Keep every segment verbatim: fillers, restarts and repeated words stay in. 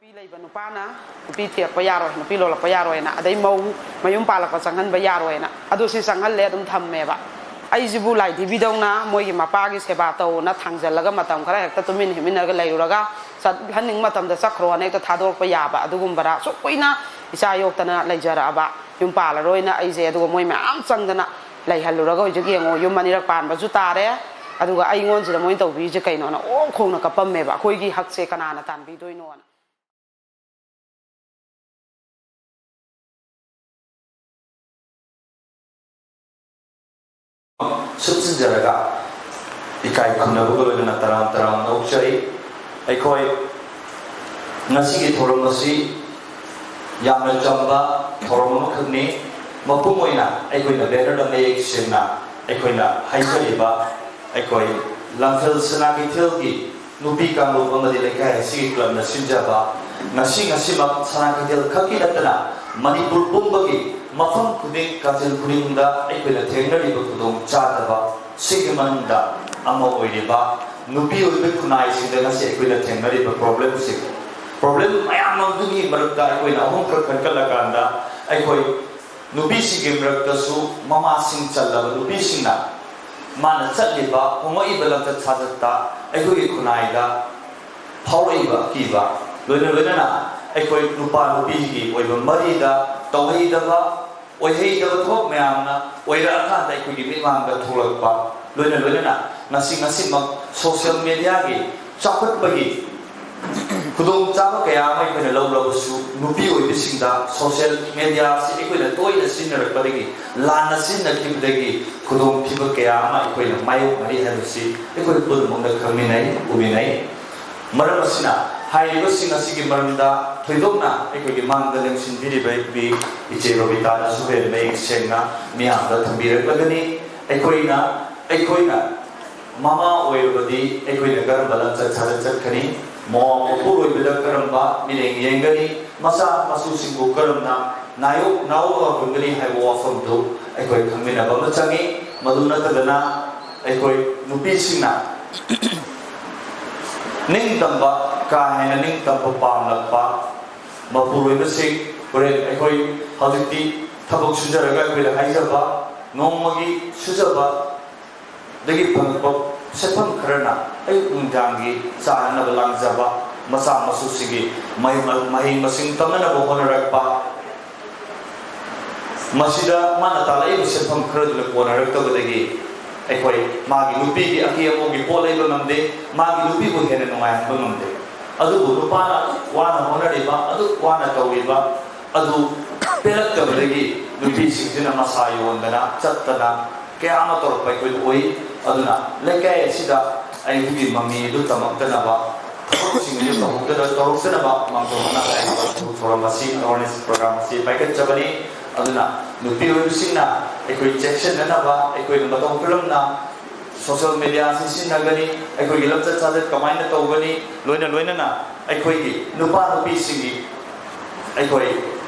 ꯅꯨꯄꯤ ꯂꯩꯕ ꯅꯨꯄꯥꯅ ꯅꯨꯄꯤ ꯊꯤꯔꯛꯄ ꯌꯥꯔꯣꯏ, ꯅꯨꯄꯤ ꯂꯣꯜꯂꯛꯄ ꯌꯥꯔꯣꯏꯅ, ꯑꯗꯩ ꯃꯧ ꯃꯌꯨꯝ ꯄꯥꯜꯂꯛꯄ ꯆꯪꯍꯟꯕ ꯌꯥꯔꯣꯏꯅ, ꯑꯗꯨ ꯁꯤ ꯆꯪꯍꯜꯂꯦ ꯑꯗꯨꯝ ꯊꯝꯃꯦꯕ꯫ ꯑꯩꯁꯤꯕꯨ ꯂꯥꯏꯙꯤꯕꯤꯗꯧꯅ ꯃꯣꯏꯒꯤ ꯃꯄꯥꯒꯤ ꯁꯦꯕꯥ ꯇꯧꯅ ꯊꯥꯡꯖꯜꯂꯒ ꯃꯇꯝ ꯈꯔ ꯍꯦꯛꯇ ꯇꯨꯃꯤꯟ ꯍꯤꯞꯃꯤꯟꯅꯒ ꯂꯩꯔꯨꯔꯒ ꯆꯠꯍꯟꯅꯤꯡꯕ ꯃꯇꯝꯗ ꯆꯠꯈ꯭ꯔꯣꯅ ꯍꯦꯛꯇ ꯊꯥꯗꯣꯔꯛꯄ ꯌꯥꯕ ꯑꯗꯨꯒꯨꯝꯕꯔꯥ? ꯑꯁꯨꯛ ꯀꯨꯏꯅ ꯏꯆꯥ ꯌꯣꯛꯇꯅ ꯂꯩꯖꯔꯛꯑꯕ, ꯌꯨꯝ ꯄꯥꯜꯂꯔꯣꯏꯅ ꯑꯩꯁꯦ, ꯑꯗꯨꯒ ꯃꯣꯏ ꯃꯌꯥꯝ ꯆꯪꯗꯅ ꯂꯩꯍꯜꯂꯨꯔꯒ ꯍꯧꯖꯤꯛ ꯌꯦꯡꯉꯣ, ꯌꯨꯝ ꯑꯅꯤꯔꯛ ꯄꯥꯟꯕꯁꯨ ꯇꯥꯔꯦ꯫ ꯑꯗꯨꯒ ꯑꯩꯉꯣꯟꯁꯤꯗ ꯃꯣꯏꯅ ꯇꯧꯕꯤꯔꯤꯁꯦ ꯀꯩꯅꯣꯅ ꯑꯣ ꯈꯣꯡꯅ ꯀꯞꯄꯝꯃꯦꯕ꯫ ꯑꯩꯈꯣꯏꯒꯤ ꯍꯛꯁꯦ ꯀꯅꯥꯅ ꯇꯥꯟꯕꯤꯗꯣꯏꯅꯣꯅ꯫ ꯁꯨꯞꯆꯤꯟꯖꯔꯒ ꯏꯀꯥꯏ ꯈꯨꯝꯅꯕꯒ ꯂꯣꯏꯅꯅ ꯇꯔꯥꯝ ꯇꯔꯥꯝꯅ ꯑꯣꯛꯆꯔꯤ꯫ ꯑꯩꯈꯣꯏ ꯉꯁꯤꯒꯤ ꯊꯧꯔꯝ ꯑꯁꯤ ꯌꯥꯝꯅ ꯆꯝꯕ ꯊꯧꯔꯝ ꯑꯃꯈꯛꯅꯤ꯫ ꯃꯄꯨꯡ ꯑꯣꯏꯅ ꯑꯩꯈꯣꯏꯅ ꯕꯦꯅꯔꯗ ꯃꯌꯦꯛ ꯁꯦꯡꯅ ꯑꯩꯈꯣꯏꯅ ꯍꯥꯏꯖꯔꯤꯕ ꯑꯩꯈꯣꯏ ꯂꯝꯐꯦꯜ ꯁꯅꯥ ꯀꯩꯊꯦꯜꯒꯤ ꯅꯨꯄꯤ ꯀꯥꯡꯂꯨꯞ ꯑꯃꯗꯤ ꯂꯩꯀꯥꯏ ꯑꯁꯤꯒꯤ ꯀ꯭ꯂꯕꯅ ꯁꯤꯟꯖꯕ ꯉꯁꯤ ꯉꯁꯤꯃꯛ ꯁꯅꯥ ꯀꯩꯊꯦꯜ ꯈꯛꯀꯤ ꯅꯠꯇꯅ ꯃꯅꯤꯄꯨꯔ ꯄꯨꯝꯕꯒꯤ ꯃꯐꯝ ꯈꯨꯗꯤꯡ, ꯀꯥꯆꯤꯟ ꯈꯨꯗꯤꯡꯗ ꯑꯩꯈꯣꯏꯅ ꯊꯦꯡꯅꯔꯤꯕ ꯈꯨꯗꯣꯡ ꯆꯥꯗꯕ ꯁꯤꯒꯤ ꯃꯅꯨꯡꯗ ꯑꯃ ꯑꯣꯏꯔꯤꯕ ꯅꯨꯄꯤ ꯑꯣꯏꯕ ꯈꯨꯟꯅꯥꯏꯁꯤꯡꯗ ꯉꯁꯤ ꯑꯩꯈꯣꯏꯅ ꯊꯦꯡꯅꯔꯤꯕ ꯄ꯭ꯔꯣꯕ꯭ꯂꯦꯝꯁꯤꯡ, ꯄ꯭ꯔꯣꯕ꯭ꯂꯦꯝ ꯃꯌꯥꯝ ꯑꯗꯨꯒꯤ ꯃꯔꯛꯇ ꯑꯩꯈꯣꯏꯅ ꯑꯍꯨꯝꯈꯛ ꯈꯟꯒꯠꯂꯀꯥꯟꯗ ꯑꯩꯈꯣꯏ ꯅꯨꯄꯤꯁꯤꯡꯒꯤ ꯃꯔꯛꯇꯁꯨ ꯃꯃꯥꯁꯤꯡ ꯆꯜꯂꯕ ꯅꯨꯄꯤꯁꯤꯡꯅ ꯃꯥꯅ ꯆꯠꯂꯤꯕ ꯍꯣꯡꯂꯛꯏꯕ ꯂꯝꯆꯠ ꯁꯥꯖꯠꯇ ꯑꯩꯈꯣꯏꯒꯤ ꯈꯨꯟꯅꯥꯏꯗ ꯐꯥꯎꯔꯛꯏꯕ ꯑꯀꯤꯕ, ꯂꯣꯏꯅ ꯂꯣꯏꯅꯅ ꯑꯩꯈꯣꯏ ꯅꯨꯄꯥ ꯅꯨꯄꯤꯒꯤ ꯑꯣꯏꯕ ꯃꯔꯤꯗ ꯇꯧꯍꯩꯗꯕ, ꯑꯣꯏꯍꯩꯗꯕ ꯊꯕꯛ ꯃꯌꯥꯝꯅ ꯑꯣꯏꯔꯛꯑꯀꯥꯟꯗ ꯑꯩꯈꯣꯏꯒꯤ ꯃꯤꯠꯃꯥꯡꯗ ꯊꯣꯛꯂꯛꯄ, ꯂꯣꯏꯅ ꯂꯣꯏꯅꯅ ꯉꯁꯤ ꯉꯁꯤꯃꯛ ꯁꯣꯁꯤꯌꯦꯜ ꯃꯦꯗꯤꯌꯥꯒꯤ ꯆꯥꯎꯈꯠꯄꯒꯤ ꯈꯨꯗꯣꯡꯆꯥꯕ ꯀꯌꯥ ꯑꯃ ꯑꯩꯈꯣꯏꯅ ꯂꯧꯔꯕꯁꯨ, ꯅꯨꯄꯤ ꯑꯣꯏꯕꯤꯁꯤꯡꯗ ꯁꯣꯁꯤꯌꯦꯜ ꯃꯦꯗꯤꯌꯥ ꯑꯁꯤ ꯑꯩꯈꯣꯏꯅ ꯇꯣꯏꯅ ꯁꯤꯖꯤꯟꯅꯔꯛꯄꯗꯒꯤ, ꯂꯥꯟꯅ ꯁꯤꯖꯤꯟꯅꯈꯤꯕꯗꯒꯤ ꯈꯨꯗꯣꯡꯊꯤꯕ ꯀꯌꯥ ꯑꯃ ꯑꯩꯈꯣꯏꯅ ꯃꯥꯌꯣꯛꯅꯔꯤ ꯍꯥꯏꯕꯁꯤ ꯑꯩꯈꯣꯏ ꯄꯨꯝꯅꯃꯛꯅ ꯈꯪꯃꯤꯟꯅꯩ, ꯎꯃꯤꯟꯅꯩ꯫ ꯃꯔꯝ ꯑꯁꯤꯅ ꯍꯥꯏꯔꯤꯕꯁꯤꯡ ꯑꯁꯤꯒꯤ ꯃꯔꯝꯗ ꯊꯣꯏꯗꯣꯛꯅ ꯑꯩꯈꯣꯏꯒꯤ ꯃꯥꯡꯗ ꯂꯦꯡꯁꯤꯟꯕꯤꯔꯤꯕ ꯑꯩꯈꯣꯏ ꯏꯆꯦ ꯔꯣꯕꯤꯇꯥꯅꯁꯨ ꯍꯦꯟꯅ ꯃꯌꯦꯛ ꯁꯦꯡꯅ ꯃꯤꯌꯥꯝꯗ ꯊꯝꯕꯤꯔꯛꯂꯒꯅꯤ꯫ ꯑꯩꯈꯣꯏꯅ, ꯑꯩꯈꯣꯏꯅ ꯃꯃꯥ ꯑꯣꯏꯔꯕꯗꯤ ꯑꯩꯈꯣꯏꯅ ꯀꯔꯝꯕ ꯂꯝꯆꯠ ꯁꯥꯖꯠ ꯆꯠꯀꯅꯤ? ꯃꯃꯥ ꯃꯄꯨꯔꯣꯏꯕꯗ ꯀꯔꯝꯕ ꯃꯤꯠꯌꯦꯡ ꯌꯦꯡꯒꯅꯤ? ꯃꯆꯥ ꯃꯁꯨꯁꯤꯡꯕꯨ ꯀꯔꯝꯅ ꯅꯥꯌꯣꯛ ꯅꯥꯑꯣꯛ ꯍꯨꯟꯒꯅꯤ ꯍꯥꯏꯕ ꯋꯥꯐꯝꯗꯨ ꯑꯩꯈꯣꯏ ꯈꯪꯃꯤꯟꯅꯕ ꯑꯃ ꯆꯪꯏ꯫ ꯃꯗꯨ ꯅꯠꯇꯗꯅ ꯑꯩꯈꯣꯏ ꯅꯨꯄꯤꯁꯤꯡꯅ ꯅꯤꯡꯇꯝꯕ ꯀꯥ ꯍꯦꯟꯅ ꯅꯤꯡꯇꯝꯕ ꯄꯥꯝꯂꯛꯄ ꯃꯄꯨꯔꯣꯏꯕꯁꯤꯡ, ꯍꯣꯔꯦꯟ ꯑꯩꯈꯣꯏ ꯍꯧꯖꯤꯛꯇꯤ ꯊꯕꯛ ꯁꯨꯖꯔꯒ ꯑꯩꯈꯣꯏꯗ ꯍꯥꯏꯖꯕ, ꯅꯣꯡꯃꯒꯤ ꯁꯨꯖꯕ ꯗꯒꯤ ꯐꯪꯂꯛꯄ ꯁꯦꯟꯐꯝ ꯈꯔꯅ ꯑꯌꯨꯛ ꯅꯨꯡꯗꯥꯡꯒꯤ ꯆꯥꯅꯅꯕ ꯂꯥꯡꯖꯕ ꯃꯆꯥ ꯃꯁꯨꯁꯤꯡꯒꯤ ꯃꯍꯩ ꯃꯍꯩ ꯃꯁꯤꯡ ꯇꯝꯅꯅꯕ ꯍꯣꯠꯅꯔꯛꯄ, ꯃꯁꯤꯗ ꯃꯥꯅ ꯇꯥꯜꯂꯛꯏꯕ ꯁꯦꯟꯐꯝ ꯈꯔꯗꯨꯅ ꯀꯣꯟꯅꯔꯛꯇꯕꯗꯒꯤ ꯑꯩꯈꯣꯏ ꯃꯥꯒꯤ ꯅꯨꯄꯤꯒꯤ ꯑꯀꯤ ꯑꯃꯧꯒꯤ ꯄꯣꯠ ꯂꯩꯕ ꯉꯝꯗꯦ, ꯃꯥꯒꯤ ꯅꯨꯄꯤꯕꯨ ꯍꯦꯟꯅ ꯅꯨꯡꯉꯥꯏꯍꯟꯕ ꯉꯝꯗꯦ꯫ ꯑꯗꯨꯕꯨ ꯅꯨꯄꯥꯅ ꯑꯗꯨꯛ ꯋꯥꯅ ꯍꯣꯠꯅꯔꯤꯕ, ꯑꯗꯨꯛ ꯋꯥꯅ ꯇꯧꯔꯤꯕ ꯑꯗꯨ ꯄꯦꯜꯂꯛꯇꯕꯗꯒꯤ ꯅꯨꯄꯤꯁꯤꯡꯁꯤꯅ ꯃꯁꯥ ꯌꯣꯟꯗꯅ ꯆꯠꯇꯅ ꯀꯌꯥ ꯑꯃ ꯇꯧꯔꯛꯄ ꯑꯩꯈꯣꯏꯗ ꯎꯏ꯫ ꯑꯗꯨꯅ ꯂꯩꯀꯥꯏ ꯑꯁꯤꯗ ꯑꯩꯈꯣꯏꯒꯤ ꯃꯃꯤ ꯑꯗꯨ ꯇꯝꯃꯛꯇꯅꯕ, ꯊꯕꯛꯁꯤꯡ ꯑꯗꯨ ꯇꯧꯍꯧꯗꯅ ꯇꯧꯔꯛꯇꯅꯕ ꯃꯥꯡꯖꯧꯅꯅ ꯍꯥꯏꯔꯤꯕ ꯊꯧꯔꯝ ꯑꯁꯤ, awareness program ꯑꯁꯤ ꯄꯥꯏꯈꯠꯆꯕꯅꯤ꯫ ꯑꯗꯨꯅ ꯅꯨꯄꯤ ꯑꯣꯏꯕꯁꯤꯡꯅ ꯑꯩꯈꯣꯏ ꯆꯦꯛꯁꯤꯟꯅꯅꯕ ꯑꯩꯈꯣꯏꯅ ꯃꯇꯧ ꯀꯔꯝꯅ social media ꯁꯤꯖꯤꯟꯅꯒꯅꯤ, ꯑꯩꯈꯣꯏꯒꯤ ꯂꯝꯆꯠ ꯁꯥꯖꯠ ꯀꯃꯥꯏꯅ ꯇꯧꯒꯅꯤ, ꯂꯣꯏꯅ ꯂꯣꯏꯅꯅ ꯑꯩꯈꯣꯏꯒꯤ ꯅꯨꯄꯥ ꯅꯨꯄꯤꯁꯤꯡꯒꯤ ꯑꯩꯈꯣꯏ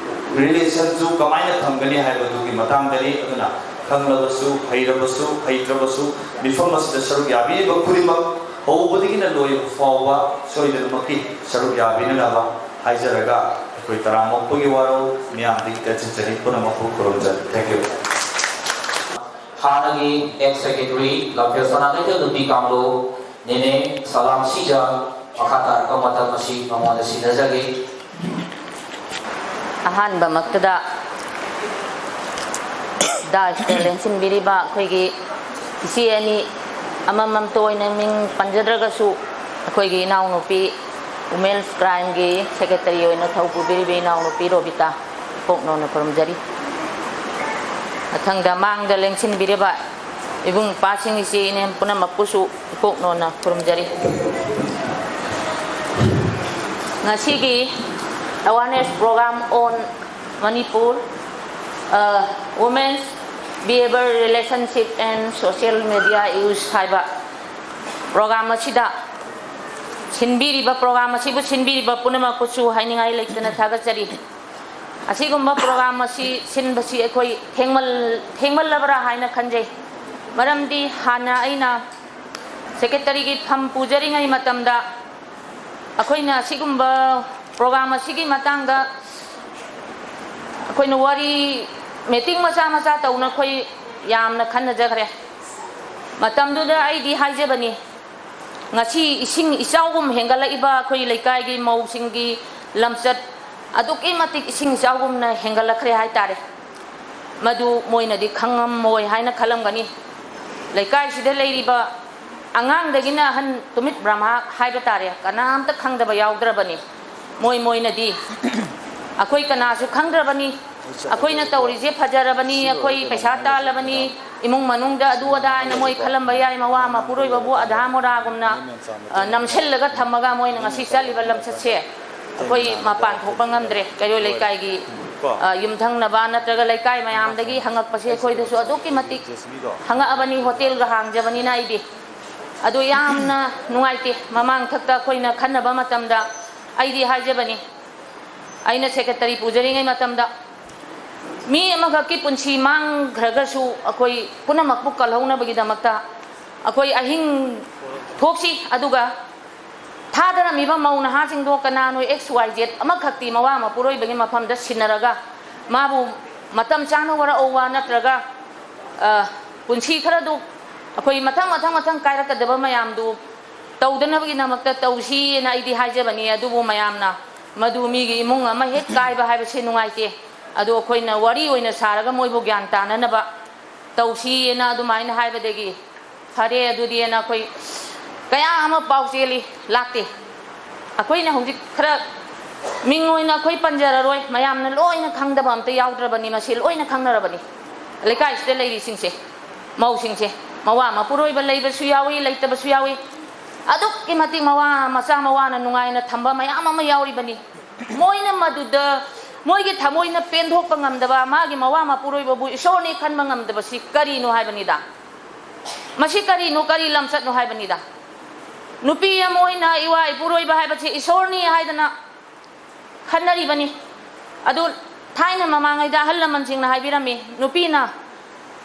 relation ꯁꯨ ꯀꯃꯥꯏꯅ ꯊꯝꯒꯅꯤ ꯍꯥꯏꯕꯗꯨꯒꯤ ꯃꯇꯥꯡꯗꯅꯤ꯫ ꯑꯗꯨꯅ ꯈꯪꯂꯕꯁꯨ, ꯍꯩꯔꯕꯁꯨ, ꯍꯩꯇ꯭ꯔꯕꯁꯨ, ꯃꯤꯐꯝ ꯑꯁꯤꯗ ꯁꯔꯨꯛ ꯌꯥꯕꯤꯔꯤꯕ ꯈꯨꯗꯤꯡꯃꯛ ꯍꯧꯕꯗꯒꯤꯅ ꯂꯣꯏꯕ ꯐꯥꯎꯕ ꯁꯣꯏꯗꯅꯃꯛꯀꯤ ꯁꯔꯨꯛ ꯌꯥꯕꯤꯅꯅꯕ ꯍꯥꯏꯖꯔꯒ, ꯑꯩꯈꯣꯏ ꯇꯔꯥꯃꯨꯛꯄꯒꯤ ꯋꯥꯔꯣꯜ ꯃꯤꯌꯥꯝꯗꯒꯤ ꯇꯦꯠꯁꯤꯟꯖꯔꯤ꯫ ꯄꯨꯝꯅꯃꯛꯄꯨ ꯈꯨꯔꯨꯝꯖꯔꯤ꯫ Thank you꯫ ꯍꯥꯟꯅꯒꯤ ex secretary ꯂꯝꯐꯦꯜ ꯁꯅꯥ ꯀꯩꯊꯦꯜ ꯅꯨꯄꯤ ꯀꯥꯡꯂꯨꯞ ꯅꯦꯅꯦ ꯁꯂꯥꯝ ꯁꯤꯖ ꯃꯈꯥ ꯇꯥꯔꯛꯄ ꯃꯇꯝ ꯑꯁꯤ ꯃꯉꯣꯟꯗ ꯁꯤꯟꯅꯖꯒꯦ꯫ ꯑꯍꯥꯟꯕꯃꯛꯇꯗ dais ꯇ ꯂꯦꯡꯁꯤꯟꯕꯤꯔꯤꯕ ꯑꯩꯈꯣꯏꯒꯤ ꯏꯆꯦ ꯑꯅꯤ, ꯑꯃꯃꯝꯇ ꯑꯣꯏꯅ ꯃꯤꯡ ꯄꯟꯖꯗ꯭ꯔꯒꯁꯨ, ꯑꯩꯈꯣꯏꯒꯤ ꯏꯅꯥꯎꯅꯨꯄꯤ Women's Crime ꯒꯤ secretary ꯑꯣꯏꯅ ꯊꯧ ꯄꯨꯕꯤꯔꯤꯕ ꯏꯅꯥꯎꯅꯨꯄꯤ ꯔꯣꯕꯤꯇꯥ, ꯏꯀꯣꯛꯅꯣꯅ ꯈꯨꯔꯨꯝꯖꯔꯤ꯫ ꯃꯊꯪꯗ ꯃꯥꯡꯗ ꯂꯦꯡꯁꯤꯟꯕꯤꯔꯤꯕ ꯏꯕꯨꯡ ꯏꯄ꯭ꯋꯥꯁꯤꯡ, ꯏꯆꯦ ꯏꯅꯦ ꯄꯨꯝꯅꯃꯛꯄꯨꯁꯨ ꯏꯀꯣꯛꯅꯣꯅ ꯈꯨꯔꯨꯝꯖꯔꯤ꯫ ꯉꯁꯤꯒꯤ awareness program on Manipur, uh, Women's Behavior, Relationship and Social Media Use ꯍꯥꯏꯕ program ꯑꯁꯤꯗ ꯁꯤꯟꯕꯤꯔꯤꯕ, program ꯑꯁꯤꯕꯨ ꯁꯤꯟꯕꯤꯔꯤꯕ ꯄꯨꯝꯅꯃꯛꯄꯨꯁꯨ ꯍꯥꯏꯅꯤꯡꯉꯥꯏ ꯂꯩꯇꯅ ꯊꯥꯒꯠꯆꯔꯤ꯫ ꯑꯁꯤꯒꯨꯝꯕ program ꯑꯁꯤ ꯁꯤꯟꯕꯁꯤ ꯑꯩꯈꯣꯏ ꯊꯦꯡꯃꯜ-, ꯊꯦꯡꯃꯜꯂꯕ꯭ꯔꯥ ꯍꯥꯏꯅ ꯈꯟꯖꯩ꯫ ꯃꯔꯝꯗꯤ ꯍꯥꯟꯅ ꯑꯩꯅ secretary ꯒꯤ ꯐꯝ ꯄꯨꯖꯔꯤꯉꯩ ꯃꯇꯝꯗ ꯑꯩꯈꯣꯏꯅ ꯑꯁꯤꯒꯨꯝꯕ ꯄ꯭ꯔꯣꯒ꯭ꯔꯥꯝ ꯑꯁꯤꯒꯤ ꯃꯇꯥꯡꯗ ꯑꯩꯈꯣꯏꯅ ꯋꯥꯔꯤ, ꯃꯤꯇꯤꯡ ꯃꯆꯥ ꯃꯆꯥ ꯇꯧꯅ ꯑꯩꯈꯣꯏ ꯌꯥꯝꯅ ꯈꯟꯅꯖꯈ꯭ꯔꯦ꯫ ꯃꯇꯝꯗꯨꯗ ꯑꯩꯗꯤ ꯍꯥꯏꯖꯕꯅꯤ, ꯉꯁꯤ ꯏꯁꯤꯡ ꯏꯆꯥꯎꯒꯨꯝ ꯍꯦꯟꯒꯠꯂꯛꯏꯕ ꯑꯩꯈꯣꯏ ꯂꯩꯀꯥꯏꯒꯤ ꯃꯧꯁꯤꯡꯒꯤ ꯂꯝꯆꯠ ꯑꯗꯨꯛꯀꯤ ꯃꯇꯤꯛ ꯏꯁꯤꯡ ꯏꯆꯥꯎꯒꯨꯝꯅ ꯍꯦꯟꯒꯠꯂꯛꯈ꯭ꯔꯦ ꯍꯥꯏꯇꯥꯔꯦ꯫ ꯃꯗꯨ ꯃꯣꯏꯅꯗꯤ ꯈꯪꯉꯝꯃꯣꯏ ꯍꯥꯏꯅ ꯈꯜꯂꯝꯒꯅꯤ꯫ ꯂꯩꯀꯥꯏꯁꯤꯗ ꯂꯩꯔꯤꯕ ꯑꯉꯥꯡꯗꯒꯤꯅ ꯑꯍꯟ, ꯇꯨꯃꯤꯠ ꯕ꯭ꯔꯍꯃ ꯍꯥꯏꯕ ꯇꯥꯔꯦ, ꯀꯅꯥꯝꯇ ꯈꯪꯗꯕ ꯌꯥꯎꯗ꯭ꯔꯕꯅꯤ꯫ ꯃꯣꯏ ꯃꯣꯏꯅꯗꯤ ꯑꯩꯈꯣꯏ ꯀꯅꯥꯁꯨ ꯈꯪꯗ꯭ꯔꯕꯅꯤ꯫ ꯑꯩꯈꯣꯏꯅ ꯇꯧꯔꯤꯁꯦ ꯐꯖꯔꯕꯅꯤ, ꯑꯩꯈꯣꯏ ꯄꯩꯁꯥ ꯇꯥꯜꯂꯕꯅꯤ, ꯏꯃꯨꯡ ꯃꯅꯨꯡꯗ ꯑꯗꯨ ꯑꯗꯥ ꯍꯥꯏꯅ ꯃꯣꯏ ꯈꯜꯂꯝꯕ ꯌꯥꯏ꯫ ꯃꯋꯥ ꯃꯄꯨꯔꯣꯏꯕꯕꯨ ꯑꯙꯥ ꯃꯣꯔꯥꯒꯨꯝꯅ, ꯑ, ꯅꯝꯁꯤꯜꯂꯒ ꯊꯝꯃꯒ ꯃꯣꯏꯅ ꯉꯁꯤ ꯆꯠꯂꯤꯕ ꯂꯝꯆꯠꯁꯦ ꯑꯩꯈꯣꯏ ꯃꯄꯥꯟ ꯊꯣꯛꯄ ꯉꯝꯗ꯭ꯔꯦ꯫ ꯀꯩꯔꯣꯏ ꯂꯩꯀꯥꯏꯒꯤ, ꯑ, ꯌꯨꯝꯊꯪꯅꯕ ꯅꯠꯇ꯭ꯔꯒ ꯂꯩꯀꯥꯏ ꯃꯌꯥꯝꯗꯒꯤ ꯍꯪꯉꯛꯄꯁꯦ ꯑꯩꯈꯣꯏꯗꯁꯨ ꯑꯗꯨꯛꯀꯤ ꯃꯇꯤꯛ ꯍꯪꯉꯛꯑꯕꯅꯤ꯫ ꯍꯣꯇꯦꯜꯒ ꯍꯥꯡꯖꯕꯅꯤꯅ ꯑꯩꯗꯤ ꯑꯗꯨ ꯌꯥꯝꯅ ꯅꯨꯡꯉꯥꯏꯇꯦ꯫ ꯃꯃꯥꯡꯊꯛꯇ ꯑꯩꯈꯣꯏꯅ ꯈꯟꯅꯕ ꯃꯇꯝꯗ ꯑꯩꯗꯤ ꯍꯥꯏꯖꯕꯅꯤ, ꯑꯩꯅ ꯁꯦꯀ꯭ꯔꯦꯇꯔꯤ ꯄꯨꯖꯔꯤꯉꯩ ꯃꯇꯝꯗ ꯃꯤ ꯑꯃꯈꯛꯀꯤ ꯄꯨꯟꯁꯤ ꯃꯥꯡꯈ꯭ꯔꯒꯁꯨ ꯑꯩꯈꯣꯏ ꯄꯨꯝꯅꯃꯛꯄꯨ ꯀꯜꯍꯧꯅꯕꯒꯤꯗꯃꯛꯇ ꯑꯩꯈꯣꯏ ꯑꯍꯤꯡ ꯊꯣꯛꯁꯤ, ꯑꯗꯨꯒ ꯊꯥꯗꯔꯝꯃꯤꯕ ꯃꯧ ꯅꯍꯥꯁꯤꯡꯗꯣ ꯀꯅꯥꯅꯣ ꯑꯦꯛꯁ ꯋꯥꯏ ꯖꯦꯠ ꯑꯃꯈꯛꯇꯤ ꯃꯋꯥ ꯃꯄꯨꯔꯣꯏꯕꯒꯤ ꯃꯐꯝꯗ ꯁꯤꯟꯅꯔꯒ ꯃꯥꯕꯨ ꯃꯇꯝ ꯆꯥꯅ ꯋꯥꯔꯛꯍꯧꯕ ꯅꯠꯇ꯭ꯔꯒ, ꯑ, ꯄꯨꯟꯁꯤ ꯈꯔꯗꯨ ꯑꯩꯈꯣꯏ ꯃꯊꯪ, ꯃꯊꯪ, ꯃꯊꯪ ꯀꯥꯏꯔꯛꯀꯗꯕ ꯃꯌꯥꯝꯗꯨ ꯇꯧꯗꯅꯕꯒꯤꯗꯃꯛꯇ ꯇꯧꯁꯤꯅ ꯑꯩꯗꯤ ꯍꯥꯏꯖꯕꯅꯤ꯫ ꯑꯗꯨꯕꯨ ꯃꯌꯥꯝꯅ ꯃꯗꯨ ꯃꯤꯒꯤ ꯏꯃꯨꯡ ꯑꯃ ꯍꯦꯛ ꯀꯥꯏꯕ ꯍꯥꯏꯕꯁꯤ ꯅꯨꯡꯉꯥꯏꯇꯦ꯫ ꯑꯗꯨ ꯑꯩꯈꯣꯏꯅ ꯋꯥꯔꯤ ꯑꯣꯏꯅ ꯁꯥꯔꯒ ꯃꯣꯏꯕꯨ ꯒ꯭ꯌꯥꯟ ꯇꯥꯅꯅꯕ ꯇꯧꯁꯤꯅ ꯑꯗꯨꯃꯥꯏꯅ ꯍꯥꯏꯕꯗꯒꯤ ꯐꯔꯦ ꯑꯗꯨꯗꯤꯅ ꯑꯩꯈꯣꯏ ꯀꯌꯥ ꯑꯃ ꯄꯥꯎ ꯆꯦꯜꯂꯤ, ꯂꯥꯛꯇꯦ꯫ ꯑꯩꯈꯣꯏꯅ ꯍꯧꯖꯤꯛ ꯈꯔ ꯃꯤꯡ ꯑꯣꯏꯅ ꯑꯩꯈꯣꯏ ꯄꯟꯖꯔꯔꯣꯏ, ꯃꯌꯥꯝꯅ ꯂꯣꯏꯅ ꯈꯪꯗꯕ ꯑꯝꯇ ꯌꯥꯎꯗ꯭ꯔꯕꯅꯤ, ꯃꯁꯤ ꯂꯣꯏꯅ ꯈꯪꯅꯔꯕꯅꯤ꯫ ꯂꯩꯀꯥꯏꯁꯤꯗ ꯂꯩꯔꯤꯁꯤꯡꯁꯦ, ꯃꯧꯁꯤꯡꯁꯦ, ꯃꯋꯥ ꯃꯄꯨꯔꯣꯏꯕ ꯂꯩꯕꯁꯨ ꯌꯥꯎꯏ, ꯂꯩꯇꯕꯁꯨ ꯌꯥꯎꯏ꯫ ꯑꯗꯨꯛꯀꯤ ꯃꯇꯤꯛ ꯃꯋꯥ ꯃꯆꯥ ꯃꯋꯥꯅ ꯅꯨꯡꯉꯥꯏꯅ ꯊꯝꯕ ꯃꯌꯥꯝ ꯑꯃ ꯌꯥꯎꯔꯤꯕꯅꯤ꯫ ꯃꯣꯏꯅ ꯃꯗꯨꯗ ꯃꯣꯏꯒꯤ ꯊꯃꯣꯏꯅ ꯄꯦꯟꯊꯣꯛꯄ ꯉꯝꯗꯕ, ꯃꯥꯒꯤ ꯃꯋꯥ ꯃꯄꯨꯔꯣꯏꯕꯕꯨ ꯏꯁꯣꯔꯅꯤ ꯈꯟꯕ ꯉꯝꯗꯕꯁꯤ ꯀꯔꯤꯅꯣ ꯍꯥꯏꯕꯅꯤꯗ꯫ ꯃꯁꯤ ꯀꯔꯤꯅꯣ, ꯀꯔꯤ ꯂꯝꯆꯠꯅꯣ ꯍꯥꯏꯕꯅꯤꯗ꯫ ꯅꯨꯄꯤ ꯑꯃ ꯑꯣꯏꯅ ꯏꯋꯥ ꯏꯄꯨꯔꯣꯏꯕ ꯍꯥꯏꯕꯁꯤ ꯏꯁꯣꯔꯅꯤ ꯍꯥꯏꯗꯅ ꯈꯟꯅꯔꯤꯕꯅꯤ꯫ ꯑꯗꯨ ꯊꯥꯏꯅ ꯃꯃꯥꯡꯉꯩꯗ ꯑꯍꯜ ꯂꯃꯟꯁꯤꯡꯅ ꯍꯥꯏꯕꯤꯔꯝꯃꯤ, ꯅꯨꯄꯤꯅ,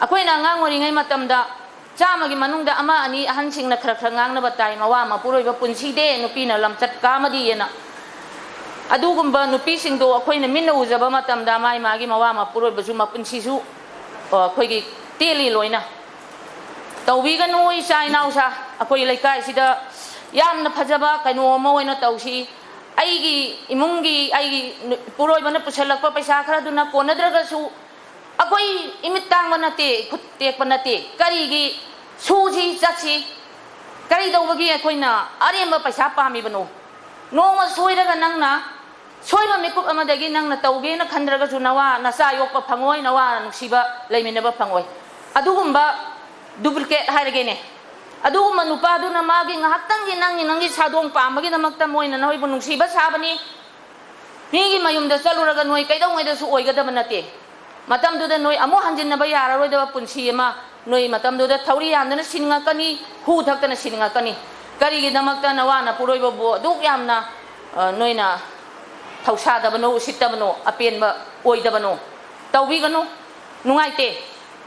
ꯑꯩꯈꯣꯏꯅ ꯑꯉꯥꯡ ꯑꯣꯏꯔꯤꯉꯩ ꯃꯇꯝꯗ ꯆꯥꯝꯃꯒꯤ ꯃꯅꯨꯡꯗ ꯑꯃ ꯑꯅꯤ ꯑꯍꯟꯁꯤꯡꯅ ꯈꯔ ꯈꯔ ꯉꯥꯡꯅꯕ ꯇꯥꯏ, "ꯃꯋꯥ ꯃꯄꯨꯔꯣꯏꯕ ꯄꯨꯟꯁꯤꯗꯦ, ꯅꯨꯄꯤꯅ ꯂꯝꯆꯠ ꯀꯥꯃꯗꯤꯑꯅ"꯫ ꯑꯗꯨꯒꯨꯝꯕ ꯅꯨꯄꯤꯁꯤꯡꯗꯣ ꯑꯩꯈꯣꯏꯅ ꯃꯤꯠꯅ ꯎꯖꯕ ꯃꯇꯝꯗ ꯃꯥꯏ ꯃꯥꯒꯤ ꯃꯋꯥ ꯃꯄꯨꯔꯣꯏꯕꯁꯨ ꯃꯄꯨꯟꯁꯤꯁꯨ, ꯑ, ꯑꯩꯈꯣꯏꯒꯤ ꯇꯦꯜꯂꯤ ꯂꯣꯏꯅ꯫ ꯇꯧꯕꯤꯒꯅꯨ, ꯏꯆꯥ ꯏꯅꯥꯎꯁꯥ꯫ ꯑꯩꯈꯣꯏ ꯂꯩꯀꯥꯏꯁꯤꯗ ꯌꯥꯝꯅ ꯐꯖꯕ ꯀꯩꯅꯣ ꯑꯃ ꯑꯣꯏꯅ ꯇꯧꯁꯤ꯫ ꯑꯩꯒꯤ ꯏꯃꯨꯡꯒꯤ, ꯑꯩꯒꯤ ꯅꯨ-, ꯄꯨꯔꯣꯏꯕꯅ ꯄꯨꯁꯜꯂꯛꯄ ꯄꯩꯁꯥ ꯈꯔꯗꯨꯅ ꯀꯣꯟꯅꯗ꯭ꯔꯒꯁꯨ, ꯑꯩꯈꯣꯏ ꯏꯃꯤꯠ ꯇꯥꯡꯕ ꯅꯠꯇꯦ, ꯈꯨꯠ ꯇꯦꯛꯄ ꯅꯠꯇꯦ꯫ ꯀꯔꯤꯒꯤ ꯁꯨꯁꯤ ꯆꯠꯁꯤ? ꯀꯔꯤ ꯇꯧꯕꯒꯤ ꯑꯩꯈꯣꯏꯅ ꯑꯔꯦꯝꯕ ꯄꯩꯁꯥ ꯄꯥꯝꯃꯤꯕꯅꯣ? ꯅꯣꯡꯃ ꯁꯣꯏꯔꯒ ꯅꯪꯅ ꯁꯣꯏꯕ ꯃꯤꯀꯨꯞ ꯑꯃꯗꯒꯤ ꯅꯪꯅ ꯇꯧꯒꯦꯅ ꯈꯟꯗ꯭ꯔꯒꯁꯨ ꯅꯋꯥ ꯅꯆꯥ ꯌꯣꯛꯄ ꯐꯪꯉꯣꯏ, ꯅꯋꯥ ꯅꯨꯡꯁꯤꯕ ꯂꯩꯃꯤꯟꯅꯕ ꯐꯪꯉꯣꯏ꯫ ꯑꯗꯨꯒꯨꯝꯕ duplicate ꯍꯥꯏꯔꯒꯦꯅꯦ, ꯑꯗꯨꯒꯨꯝꯕ ꯅꯨꯄꯥꯗꯨꯅ ꯃꯥꯒꯤ ꯉꯥꯏꯍꯥꯛꯇꯪꯒꯤ ꯅꯪꯒꯤ, ꯅꯪꯒꯤ ꯁꯥꯗꯣꯡ ꯄꯥꯝꯕꯒꯤꯗꯃꯛꯇ ꯃꯣꯏꯅ ꯅꯣꯏꯕꯨ ꯅꯨꯡꯁꯤꯕ ꯁꯥꯕꯅꯤ꯫ ꯃꯤꯒꯤ ꯃꯌꯨꯝꯗ ꯆꯠꯂꯨꯔꯒ ꯅꯣꯏ ꯀꯩꯗꯧꯉꯩꯗꯁꯨ ꯑꯣꯏꯒꯗꯕ ꯅꯠꯇꯦ꯫ ꯃꯇꯝꯗꯨꯗ ꯅꯣꯏ ꯑꯃꯨꯛ ꯍꯟꯖꯤꯟꯅꯕ ꯌꯥꯔꯔꯣꯏꯗꯕ ꯄꯨꯟꯁꯤ ꯑꯃ ꯅꯣꯏ ꯃꯇꯝꯗꯨꯗ ꯊꯧꯔꯤ ꯌꯥꯟꯗꯅ ꯁꯤꯅꯤꯡꯉꯛꯀꯅꯤ, ꯍꯨ ꯊꯛꯇꯅ ꯁꯤꯅꯤꯡꯉꯛꯀꯅꯤ꯫ ꯀꯔꯤꯒꯤꯗꯃꯛꯇ ꯅꯋꯥ ꯅꯄꯨꯔꯣꯏꯕꯕꯨ ꯑꯗꯨꯛ ꯌꯥꯝꯅ, ꯑ, ꯅꯣꯏꯅ ꯊꯧꯁꯥꯗꯕꯅꯣ, ꯎꯁꯤꯠꯇꯕꯅꯣ, ꯑꯄꯦꯟꯕ ꯑꯣꯏꯗꯕꯅꯣ? ꯇꯧꯕꯤꯒꯅꯨ, ꯅꯨꯡꯉꯥꯏꯇꯦ꯫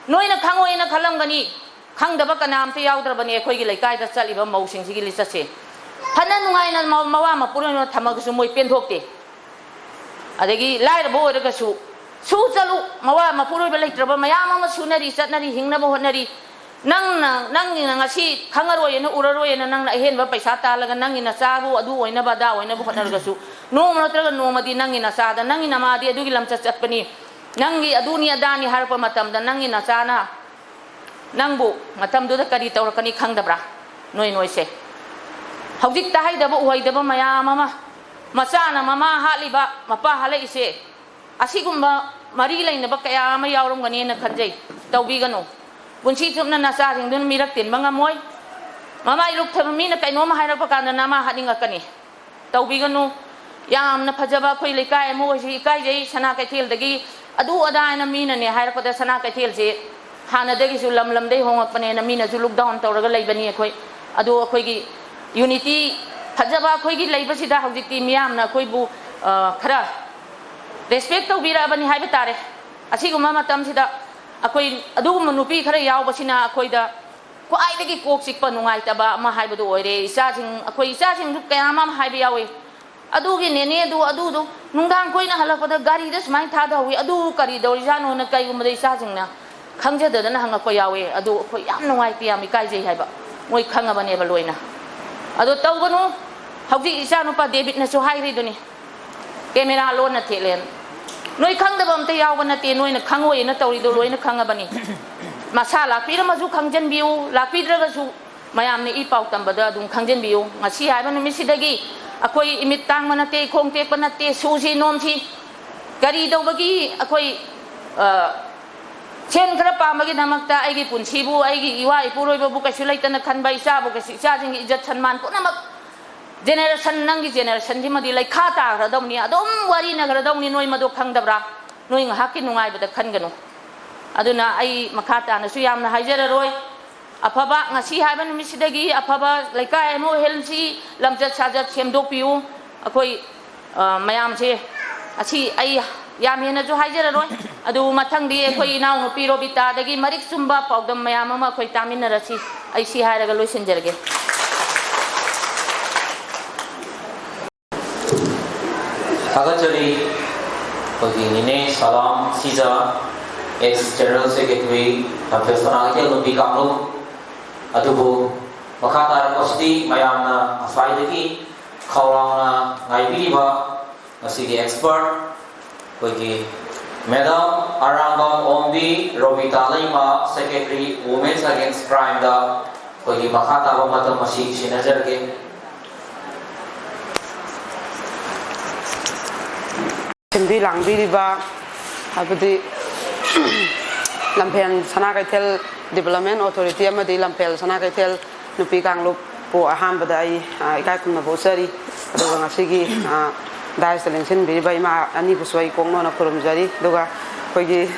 ꯅꯣꯏꯅ ꯈꯪꯉꯣꯏꯅ ꯈꯜꯂꯝꯒꯅꯤ, ꯈꯪꯗꯕ ꯀꯅꯥꯝꯇ ꯌꯥꯎꯗ꯭ꯔꯕꯅꯤ ꯑꯩꯈꯣꯏꯒꯤ ꯂꯩꯀꯥꯏꯗ ꯆꯠꯂꯤꯕ ꯃꯧꯁꯤꯡꯁꯤꯒꯤ ꯂꯤꯆꯠꯁꯦ꯫ ꯐꯅ ꯅꯨꯡꯉꯥꯏꯅ ꯃ-, ꯃꯋꯥ ꯃꯄꯨꯔꯣꯏꯕ ꯊꯝꯃꯒꯁꯨ ꯃꯣꯏ ꯄꯦꯟꯊꯣꯛꯇꯦ꯫ ꯑꯗꯒꯤ ꯂꯥꯏꯔꯕ ꯑꯣꯏꯔꯒꯁꯨ ꯁꯨ ꯆꯠꯂꯨ, ꯃꯋꯥ ꯃꯄꯨꯔꯣꯏꯕ ꯂꯩꯇ꯭ꯔꯕ ꯃꯌꯥꯝ ꯑꯃ ꯁꯨꯅꯔꯤ, ꯆꯠꯅꯔꯤ, ꯍꯤꯡꯅꯕ ꯍꯣꯠꯅꯔꯤ꯫ ꯅꯪꯅ, ꯅꯪꯒꯤꯅ ꯉꯁꯤ ꯈꯪꯉꯔꯣꯏꯅ, ꯎꯔꯔꯣꯏꯅ ꯅꯪꯅ ꯑꯍꯦꯟꯕ ꯄꯩꯁꯥ ꯇꯥꯜꯂꯒ ꯅꯪꯒꯤ ꯅꯆꯥꯕꯨ ꯑꯗꯨ ꯑꯣꯏꯅꯕ ꯑꯗꯥ ꯑꯣꯏꯅꯕ ꯍꯣꯠꯅꯔꯒꯁꯨ, ꯅꯣꯡꯃ ꯅꯠꯇ꯭ꯔꯒ ꯅꯣꯡꯃꯗꯤ ꯅꯪꯒꯤ ꯅꯆꯥꯗ, ꯅꯪꯒꯤ ꯅꯃꯥꯗꯤ ꯑꯗꯨꯒꯤ ꯂꯝꯆꯠ ꯆꯠꯄꯅꯤ, ꯅꯪꯒꯤ ꯑꯗꯨꯅꯤ ꯑꯗꯥꯅꯤ ꯍꯥꯏꯔꯛꯄ ꯃꯇꯝꯗ ꯅꯪꯒꯤ ꯅꯆꯥꯅ ꯅꯪꯕꯨ ꯃꯇꯝꯗꯨꯗ ꯀꯔꯤ ꯇꯧꯔꯛꯀꯅꯤ ꯈꯪꯗꯕ꯭ꯔꯥ? ꯅꯣꯏ ꯅꯣꯏꯁꯦ ꯍꯧꯖꯤꯛ ꯇꯥꯍꯩꯗꯕ ꯎꯍꯩꯗꯕ ꯃꯌꯥꯝ ꯑꯃ, ꯃꯆꯥꯅ ꯃꯃꯥ ꯍꯥꯠꯂꯤꯕ, ꯃꯄꯥ ꯍꯥꯠꯂꯛꯏꯁꯦ, ꯑꯁꯤꯒꯨꯝꯕ ꯃꯔꯤ ꯂꯩꯅꯕ ꯀꯌꯥ ꯑꯃ ꯌꯥꯎꯔꯝꯒꯅꯦꯅ ꯈꯟꯖꯩ꯫ ꯇꯧꯕꯤꯒꯅꯨ꯫ ꯄꯨꯟꯁꯤ ꯆꯨꯞꯅ ꯅꯆꯥꯁꯤꯡꯗꯨꯅ ꯃꯤꯔꯛ ꯇꯤꯟꯕ ꯉꯝꯃꯣꯏ꯫ ꯃꯃꯥ ꯏꯔꯨꯛꯊꯕ ꯃꯤꯅ ꯀꯩꯅꯣꯝ ꯍꯥꯏꯔꯛꯄ ꯀꯥꯟꯗ ꯅꯃꯥ ꯍꯥꯠꯅꯤꯡꯉꯛꯀꯅꯤ꯫ ꯇꯧꯕꯤꯒꯅꯨ꯫ ꯌꯥꯝꯅ ꯐꯖꯕ ꯑꯩꯈꯣꯏ ꯂꯩꯀꯥꯏ ꯑꯃ ꯑꯣꯏꯁꯤ, ꯏꯀꯥꯏꯖꯩ꯫ ꯁꯅꯥ ꯀꯩꯊꯦꯜꯗꯒꯤ ꯑꯗꯨ ꯑꯗꯥ ꯍꯥꯏꯅ ꯃꯤꯅꯅꯦ ꯍꯥꯏꯔꯛꯄꯗ, ꯁꯅꯥ ꯀꯩꯊꯦꯜꯁꯦ ꯍꯥꯟꯅꯗꯒꯤꯁꯨ ꯂꯝ ꯂꯝꯗꯒꯤ ꯍꯣꯡꯉꯛꯄꯅꯦꯅ ꯃꯤꯅꯁꯨ look down ꯇꯧꯔꯒ ꯂꯩꯕꯅꯤ꯫ ꯑꯩꯈꯣꯏ, ꯑꯗꯣ ꯑꯩꯈꯣꯏꯒꯤ unity ꯐꯖꯕ ꯑꯩꯈꯣꯏꯒꯤ ꯂꯩꯕꯁꯤꯗ ꯍꯧꯖꯤꯛꯇꯤ ꯃꯤꯌꯥꯝꯅ ꯑꯩꯈꯣꯏꯕꯨ, ꯑ, ꯈꯔ respect ꯇꯧꯕꯤꯔꯛꯑꯕꯅꯤ ꯍꯥꯏꯕ ꯇꯥꯔꯦ꯫ ꯑꯁꯤꯒꯨꯝꯕ ꯃꯇꯝꯁꯤꯗ ꯑꯩꯈꯣꯏ ꯑꯗꯨꯒꯨꯝꯕ ꯅꯨꯄꯤ ꯈꯔ ꯌꯥꯎꯕꯁꯤꯅ ꯑꯩꯈꯣꯏꯗ ꯈ꯭ꯋꯥꯏꯗꯒꯤ ꯀꯣꯛ ꯆꯤꯛꯄ, ꯅꯨꯡꯉꯥꯏꯇꯕ ꯑꯃ ꯍꯥꯏꯕꯗꯨ ꯑꯣꯏꯔꯦ꯫ ꯏꯆꯥꯁꯤꯡ, ꯑꯩꯈꯣꯏ ꯏꯆꯥꯁꯤꯡꯁꯨ ꯀꯌꯥ ꯑꯃ ꯍꯥꯏꯕ ꯌꯥꯎꯏ, "ꯑꯗꯨꯒꯤ ꯅꯦꯅꯦ, ꯑꯗꯨ, ꯑꯗꯨꯗꯨ ꯅꯨꯡꯗꯥꯡ ꯑꯩꯈꯣꯏꯅ ꯍꯜꯂꯛꯄꯗ ꯒꯥꯔꯤꯗ ꯁꯨꯃꯥꯏꯅ ꯊꯥꯗꯍꯧꯋꯤ, ꯑꯗꯨ ꯀꯔꯤ ꯇꯧꯔꯤꯖꯥꯠꯅꯣꯅ" ꯀꯩꯒꯨꯝꯕꯗ ꯏꯆꯥꯁꯤꯡꯅ ꯈꯪꯖꯗꯗꯅ ꯍꯪꯉꯛꯄ ꯌꯥꯎꯋꯦ꯫ ꯑꯗꯨ ꯑꯩꯈꯣꯏ ꯌꯥꯝ ꯅꯨꯡꯉꯥꯏꯇꯦ, ꯌꯥꯝ ꯏꯀꯥꯏꯖꯩ ꯍꯥꯏꯕ꯫ ꯃꯣꯏ ꯈꯪꯉꯕꯅꯦꯕ ꯂꯣꯏꯅ꯫ ꯑꯗꯣ ꯇꯧꯒꯅꯨ꯫ ꯍꯧꯖꯤꯛ ꯏꯆꯥꯅꯨꯄꯥ ꯗꯦꯕꯤꯠꯅꯁꯨ ꯍꯥꯏꯔꯤꯗꯨꯅꯤ, ꯀꯦꯃꯦꯔꯥ ꯂꯣꯟꯅ ꯊꯦꯠꯂꯦꯅ꯫ ꯅꯣꯏ ꯈꯪꯗꯕ ꯑꯝꯇ ꯌꯥꯎꯕ ꯅꯠꯇꯦ, ꯅꯣꯏꯅ ꯈꯪꯉꯣꯏꯅ ꯇꯧꯔꯤꯗꯣ ꯂꯣꯏꯅ ꯈꯪꯉꯕꯅꯤ꯫ ꯃꯁꯥ ꯂꯥꯛꯄꯤꯔꯝꯃꯁꯨ ꯈꯪꯖꯟꯕꯤꯌꯨ, ꯂꯥꯛꯄꯤꯗ꯭ꯔꯒꯁꯨ ꯃꯌꯥꯝꯅ ꯏ ꯄꯥꯎ ꯇꯝꯕꯗ ꯑꯗꯨꯝ ꯈꯪꯖꯟꯕꯤꯌꯨ꯫ ꯉꯁꯤ ꯍꯥꯏꯕ ꯅꯨꯃꯤꯠꯁꯤꯗꯒꯤ ꯑꯩꯈꯣꯏ ꯏꯃꯤꯠ ꯇꯥꯡꯕ ꯅꯠꯇꯦ, ꯏꯈꯣꯡ ꯇꯦꯛꯄ ꯅꯠꯇꯦ, ꯁꯨꯁꯤ ꯅꯣꯝꯁꯤ꯫ ꯀꯔꯤ ꯇꯧꯕꯒꯤ ꯑꯩꯈꯣꯏ, ꯑ, ꯁꯦꯟ ꯈꯔ ꯄꯥꯝꯕꯒꯤꯗꯃꯛꯇ ꯑꯩꯒꯤ ꯄꯨꯟꯁꯤꯕꯨ, ꯑꯩꯒꯤ ꯏꯋꯥ ꯏꯄꯨꯔꯣꯏꯕꯕꯨ ꯀꯩꯁꯨ ꯂꯩꯇꯅ ꯈꯟꯕ, ꯏꯆꯥꯕꯨ ꯀꯩꯁꯨ, ꯏꯆꯥꯁꯤꯡꯒꯤ ꯏꯖꯠ ꯁꯟꯃꯥꯟ ꯄꯨꯝꯅꯃꯛ, ꯖꯦꯅꯦꯔꯦꯁꯟ, ꯅꯪꯒꯤ ꯖꯦꯅꯦꯔꯦꯁꯟꯁꯤꯃꯗꯤ ꯂꯩꯈꯥ ꯇꯥꯈ꯭ꯔꯗꯧꯅꯤ, ꯑꯗꯨꯝ ꯋꯥꯔꯤꯅꯈ꯭ꯔꯗꯧꯅꯤ꯫ ꯅꯣꯏ ꯃꯗꯨ ꯈꯪꯗꯕ꯭ꯔꯥ? ꯅꯣꯏ ꯉꯥꯏꯍꯥꯛꯀꯤ ꯅꯨꯡꯉꯥꯏꯕꯗ ꯈꯟꯒꯅꯨ꯫ ꯑꯗꯨꯅ ꯑꯩ ꯃꯈꯥ ꯇꯥꯅꯁꯨ ꯌꯥꯝꯅ ꯍꯥꯏꯖꯔꯔꯣꯏ꯫ ꯑꯐꯕ, ꯉꯁꯤ ꯍꯥꯏꯕ ꯅꯨꯃꯤꯠꯁꯤꯗꯒꯤ ꯑꯐꯕ ꯂꯩꯀꯥꯏ ꯑꯃ ꯑꯣꯏꯍꯜꯁꯤ, ꯂꯝꯆꯠ ꯁꯥꯖꯠ ꯁꯦꯝꯗꯣꯛꯄꯤꯌꯨ꯫ ꯑꯩꯈꯣꯏ, ꯑ, ꯃꯌꯥꯝꯁꯦ, ꯑꯁꯤ ꯑꯩ ꯌꯥꯝ ꯍꯦꯟꯅꯁꯨ ꯍꯥꯏꯖꯔꯔꯣꯏ꯫ ꯑꯗꯨꯕꯨ ꯃꯊꯪꯗꯤ ꯑꯩꯈꯣꯏ ꯏꯅꯥꯎꯅꯨꯄꯤ ꯔꯣꯕꯤꯇꯥꯗꯒꯤ ꯃꯔꯤꯛ ꯆꯨꯝꯕ ꯄꯥꯎꯗꯝ ꯃꯌꯥꯝ ꯑꯃ ꯑꯩꯈꯣꯏ ꯇꯥꯃꯤꯟꯅꯔꯁꯤ꯫ ꯑꯩ ꯁꯤ ꯍꯥꯏꯔꯒ ꯂꯣꯏꯁꯤꯟꯖꯔꯒꯦ꯫ ꯊꯥꯒꯠꯆꯔꯤ꯫ ꯑꯩꯈꯣꯏꯒꯤ ꯅꯤꯅꯦ ꯁꯂꯥꯝ ꯁꯤꯖꯥ, ex general secretary, ꯂꯝꯐꯦꯜ ꯁꯅꯥ ꯀꯩꯊꯦꯜ ꯅꯨꯄꯤ ꯀꯥꯡꯂꯨꯞ꯫ ꯑꯗꯨꯕꯨ ꯃꯈꯥ ꯇꯥꯔꯛꯄꯁꯤꯗꯤ ꯃꯌꯥꯝꯅ ꯉꯁꯥꯏꯗꯒꯤ ꯈꯧꯔꯥꯡꯅ ꯉꯥꯏꯕꯤꯔꯤꯕ ꯉꯁꯤꯒꯤ expert ꯑꯩꯈꯣꯏꯒꯤ Madam ꯑꯔꯥꯡꯕꯝ ꯑꯣꯝꯕꯤ ꯔꯣꯕꯤꯇꯥ ꯂꯩꯃ, Secretary, Women's Against Crime ꯗ ꯑꯩꯈꯣꯏꯒꯤ ꯃꯈꯥ ꯇꯥꯕ ꯃꯇꯝ ꯑꯁꯤ ꯁꯤꯟꯅꯖꯔꯒꯦ꯫ ꯁꯤꯟꯕꯤ ꯂꯥꯡꯕꯤꯔꯤꯕ, ꯍꯥꯏꯕꯗꯤ ꯂꯝꯐꯦꯜ ꯁꯅꯥ ꯀꯩꯊꯦꯜ Development Authority ꯑꯃꯗꯤ ꯂꯝꯐꯦꯜ ꯁꯅꯥ ꯀꯩꯊꯦꯜ ꯅꯨꯄꯤ ꯀꯥꯡꯂꯨꯞꯄꯨ ꯑꯍꯥꯟꯕꯗ ꯑꯩ, ꯑ, ꯏꯀꯥꯏ ꯈꯨꯝꯅꯕ ꯎꯠꯆꯔꯤ꯫ ꯑꯗꯨꯒ ꯉꯁꯤꯒꯤ, ꯑ, dais ꯇ ꯂꯦꯡꯁꯤꯟꯕꯤꯔꯤꯕ ꯏꯃꯥ ꯑꯅꯤꯕꯨꯁꯨ ꯑꯩ ꯀꯣꯛꯅꯣꯅ ꯈꯨꯔꯨꯝꯖꯔꯤ꯫ ꯑꯗꯨꯒ ꯑꯩꯈꯣꯏꯒꯤ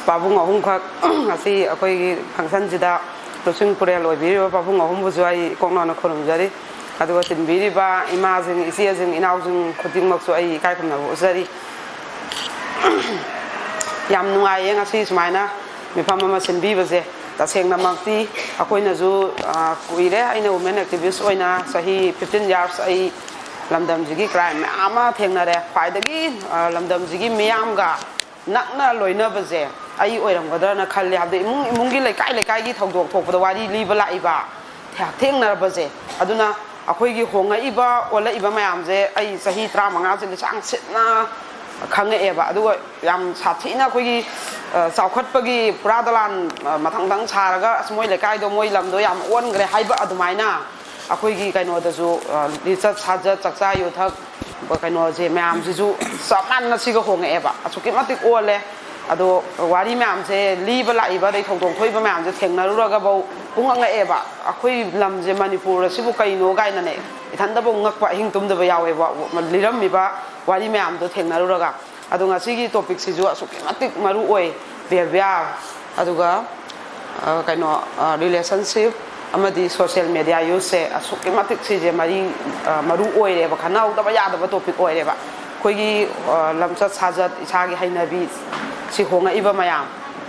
ꯄꯥꯕꯨꯡ ꯑꯍꯨꯝꯈꯛ ꯉꯁꯤ ꯑꯩꯈꯣꯏꯒꯤ function ꯁꯤꯗ ꯂꯨꯆꯤꯡ ꯄꯨꯔꯦꯜ ꯑꯣꯏꯕꯤꯔꯤꯕ ꯄꯥꯕꯨꯡ ꯑꯍꯨꯝꯕꯨꯁꯨ ꯑꯩ ꯀꯣꯛꯅꯣꯅ ꯈꯨꯔꯨꯝꯖꯔꯤ꯫ ꯑꯗꯨꯒ ꯇꯤꯟꯕꯤꯔꯤꯕ ꯏꯃꯥꯁꯤꯡ, ꯏꯆꯦꯁꯤꯡ, ꯏꯅꯥꯎꯁꯤꯡ ꯈꯨꯗꯤꯡꯃꯛꯁꯨ ꯑꯩ ꯏꯀꯥꯏ ꯈꯨꯝꯅꯕ ꯎꯠꯆꯔꯤ꯫ ꯌꯥꯝ ꯅꯨꯡꯉꯥꯏꯌꯦ ꯉꯁꯤ ꯁꯨꯃꯥꯏꯅ ꯃꯤꯐꯝ ꯑꯃ ꯁꯤꯟꯕꯤꯕꯁꯦ꯫ ꯇꯁꯦꯡꯅꯃꯛꯇꯤ ꯑꯩꯈꯣꯏꯅꯁꯨ, ꯑ, ꯀꯨꯏꯔꯦ꯫ ꯑꯩꯅ ꯋꯨꯃꯦꯟ ꯑꯦꯛꯇꯤꯚꯤꯁ ꯑꯣꯏꯅ ꯆꯍꯤ fifteen years ꯑꯩ ꯂꯝꯗꯝꯁꯤꯒꯤ ꯀ꯭ꯔꯥꯏꯝ ꯃꯌꯥꯝ ꯑꯃ ꯊꯦꯡꯅꯔꯦ꯫ ꯈ꯭ꯋꯥꯏꯗꯒꯤ, ꯑ, ꯂꯝꯗꯝꯁꯤꯒꯤ ꯃꯤꯌꯥꯝꯒ ꯅꯛꯅ ꯂꯣꯏꯅꯕꯁꯦ ꯑꯩ ꯑꯣꯏꯔꯝꯒꯗ꯭ꯔꯅ ꯈꯜꯂꯦ꯫ ꯍꯥꯏꯕꯗꯤ ꯏꯃꯨꯡ ꯏꯃꯨꯡꯒꯤ, ꯂꯩꯀꯥꯏ ꯂꯩꯀꯥꯏꯒꯤ ꯊꯧꯗꯣꯛ ꯊꯣꯛꯄꯗ ꯋꯥꯔꯤ ꯂꯤꯕ ꯂꯥꯛꯏꯕ, ꯊꯦꯡꯅꯔꯕꯁꯦ꯫ ꯑꯗꯨꯅ ꯑꯩꯈꯣꯏꯒꯤ ꯍꯣꯡꯉꯛꯏꯕ, ꯑꯣꯜꯂꯛꯏꯕ ꯃꯌꯥꯝꯁꯦ ꯑꯩ ꯆꯍꯤ ꯇꯔꯥꯃꯉꯥꯁꯤꯗ ꯆꯥꯡ ꯁꯤꯠꯅ ꯈꯪꯉꯛꯑꯦꯕ꯫ ꯑꯗꯨꯒ ꯌꯥꯝ ꯁꯥꯊꯤꯅ ꯑꯩꯈꯣꯏꯒꯤ, ꯑ, ꯆꯥꯎꯈꯠꯄꯒꯤ ꯄꯨꯔꯥ ꯗꯂꯥꯟ, ꯑ, ꯃꯊꯪ ꯃꯊꯪ ꯁꯥꯔꯒ, "ꯑꯁ, ꯃꯣꯏ ꯂꯩꯀꯥꯏꯗꯣ, ꯃꯣꯏ ꯂꯝꯗꯣ ꯌꯥꯝ ꯑꯣꯟꯈ꯭ꯔꯦ" ꯍꯥꯏꯕ ꯑꯗꯨꯃꯥꯏꯅ ꯑꯩꯈꯣꯏꯒꯤ ꯀꯩꯅꯣꯗꯁꯨ, ꯑ, ꯂꯤꯆꯠ ꯁꯥꯖꯠ, ꯆꯥꯛꯆꯥ ꯌꯨꯊꯛ, ꯀꯩꯅꯣꯁꯦ ꯃꯌꯥꯝꯁꯤꯁꯨ ꯆꯞ ꯃꯥꯟꯅ ꯁꯤꯒ ꯍꯣꯡꯉꯛꯑꯦꯕ꯫ ꯑꯁꯨꯛꯀꯤ ꯃꯇꯤꯛ ꯑꯣꯜꯂꯦ꯫ ꯑꯗꯣ ꯋꯥꯔꯤ ꯃꯌꯥꯝꯁꯦ ꯂꯤꯕ ꯂꯥꯛꯏꯕ, ꯑꯗꯩ ꯊꯧꯗꯣꯛ ꯊꯣꯛꯏꯕ ꯃꯌꯥꯝꯁꯦ ꯊꯦꯡꯅꯔꯨꯔꯒꯐꯧ ꯄꯨꯡꯉꯛ ꯉꯛꯑꯦꯕ꯫ ꯑꯩꯈꯣꯏ ꯂꯝꯁꯦ, ꯃꯅꯤꯄꯨꯔ ꯑꯁꯤꯕꯨ ꯀꯩꯅꯣ ꯀꯥꯏꯅꯅꯦ, ꯏꯊꯟꯗꯐꯧ ꯉꯛꯄ, ꯑꯍꯤꯡ ꯇꯨꯝꯗꯕ ꯌꯥꯎꯋꯦꯕ, ꯂꯤꯔꯝꯃꯤꯕ ꯋꯥꯔꯤ ꯃꯌꯥꯝꯗꯣ ꯊꯦꯡꯅꯔꯨꯔꯒ꯫ ꯑꯗꯣ ꯉꯁꯤꯒꯤ ꯇꯣꯄꯤꯛꯁꯤꯁꯨ ꯑꯁꯨꯛꯀꯤ ꯃꯇꯤꯛ ꯃꯔꯨ ꯑꯣꯏ, ꯕꯤꯍꯦꯕꯤꯌꯥꯔ, ꯑꯗꯨꯒ, ꯑ, ꯀꯩꯅꯣ, ꯑ, ꯔꯤꯂꯦꯁꯟꯁꯤꯞ ꯑꯃꯗꯤ ꯁꯣꯁꯤꯌꯦꯜ ꯃꯦꯗꯤꯌꯥ ꯌꯨꯁꯁꯦ ꯑꯁꯨꯛꯀꯤ ꯃꯇꯤꯛ ꯁꯤꯁꯦ ꯃꯔꯤ, ꯑ, ꯃꯔꯨ ꯑꯣꯏꯔꯦꯕ, ꯈꯟꯅꯍꯧꯗꯕ ꯌꯥꯗꯕ ꯇꯣꯄꯤꯛ ꯑꯣꯏꯔꯦꯕ꯫ ꯑꯩꯈꯣꯏꯒꯤ, ꯑ, ꯂꯝꯆꯠ ꯁꯥꯖꯠ, ꯏꯁꯥꯒꯤ ꯍꯩꯅꯕꯤ, ꯁꯤ ꯍꯣꯡꯉꯛꯏꯕ ꯃꯌꯥꯝ,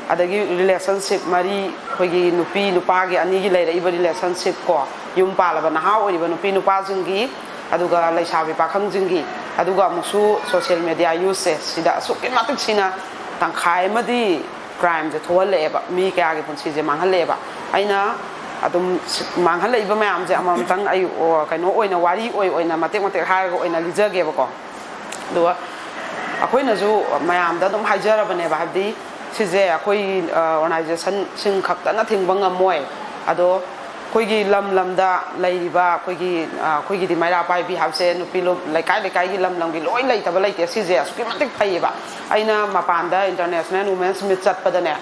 ꯑꯗꯒꯤ ꯔꯤꯂꯦꯁꯟꯁꯤꯞ ꯃꯔꯤ, ꯑꯩꯈꯣꯏꯒꯤ ꯅꯨꯄꯤ ꯅꯨꯄꯥꯒꯤ ꯑꯅꯤꯒꯤ ꯂꯩꯔꯛꯏꯕ ꯔꯤꯂꯦꯁꯟꯁꯤꯞ ꯀꯣ, ꯌꯨꯝ ꯄꯥꯜꯂꯕ ꯅꯍꯥ ꯑꯣꯏꯔꯤꯕ ꯅꯨꯄꯤ ꯅꯨꯄꯥꯁꯤꯡꯒꯤ, ꯑꯗꯨꯒ ꯂꯩꯁꯥꯕꯤ ꯄꯥꯈꯪꯁꯤꯡꯒꯤ, ꯑꯗꯨꯒ ꯑꯃꯨꯛꯁꯨ ꯁꯣꯁꯤꯌꯦꯜ ꯃꯦꯗꯤꯌꯥ ꯌꯨꯁꯁꯦ, ꯁꯤꯗ ꯑꯁꯨꯛꯀꯤ ꯃꯇꯤꯛ ꯁꯤꯅ ꯇꯪꯈꯥꯏ ꯑꯃꯗꯤ ꯀ꯭ꯔꯥꯏꯝꯁꯦ ꯊꯣꯛꯍꯜꯂꯛꯑꯦꯕ, ꯃꯤ ꯀꯌꯥꯒꯤ ꯄꯨꯟꯁꯤꯁꯦ ꯃꯥꯡꯍꯜꯂꯛꯑꯦꯕ꯫ ꯑꯩꯅ ꯑꯗꯨꯝ ꯁꯤ-, ꯃꯥꯡꯍꯜꯂꯛꯏꯕ ꯃꯌꯥꯝꯁꯦ ꯑꯃꯃꯝꯇꯪ ꯑꯩ, ꯑꯣ, ꯀꯩꯅꯣ ꯑꯣꯏꯅ, ꯋꯥꯔꯤ ꯑꯣꯏ ꯑꯣꯏꯅ, ꯃꯇꯦꯛ ꯃꯇꯦꯛ ꯍꯥꯏꯔꯒ ꯑꯣꯏꯅ ꯂꯤꯖꯒꯦꯕꯀꯣ꯫ ꯑꯗꯨꯒ ꯑꯩꯈꯣꯏꯅꯁꯨ ꯃꯌꯥꯝꯗ ꯑꯗꯨꯝ ꯍꯥꯏꯖꯔꯕꯅꯦꯕ, ꯍꯥꯏꯕꯗꯤ ꯁꯤꯁꯦ ꯑꯩꯈꯣꯏ, ꯑ, ꯑꯣꯔꯒꯅꯥꯏꯖꯦꯁꯟꯁꯤꯡ ꯈꯛꯇꯅ ꯊꯤꯡꯕ ꯉꯝꯃꯣꯏ꯫ ꯑꯗꯣ ꯑꯩꯈꯣꯏꯒꯤ ꯂꯝ ꯂꯝꯗ ꯂꯩꯔꯤꯕ ꯑꯩꯈꯣꯏꯒꯤ, ꯑ, ꯑꯩꯈꯣꯏꯒꯤꯗꯤ ꯃꯩꯔꯥ ꯄꯥꯏꯕꯤ ꯍꯥꯏꯕꯁꯦ ꯅꯨꯄꯤ ꯂꯨꯞ-, ꯂꯩꯀꯥꯏ ꯂꯩꯀꯥꯏꯒꯤ ꯂꯝ ꯂꯝꯒꯤ ꯂꯣꯏ ꯂꯩꯇꯕ ꯂꯩꯇꯦ꯫ ꯁꯤꯁꯦ ꯑꯁꯨꯛꯀꯤ ꯃꯇꯤꯛ ꯐꯩꯌꯦꯕ꯫ ꯑꯩꯅ ꯃꯄꯥꯟꯗ ꯏꯟꯇꯔꯅꯦꯁꯅꯦꯜ ꯋꯨꯃꯦꯟꯁ ꯃꯤꯠ ꯆꯠꯄꯗꯅꯦ,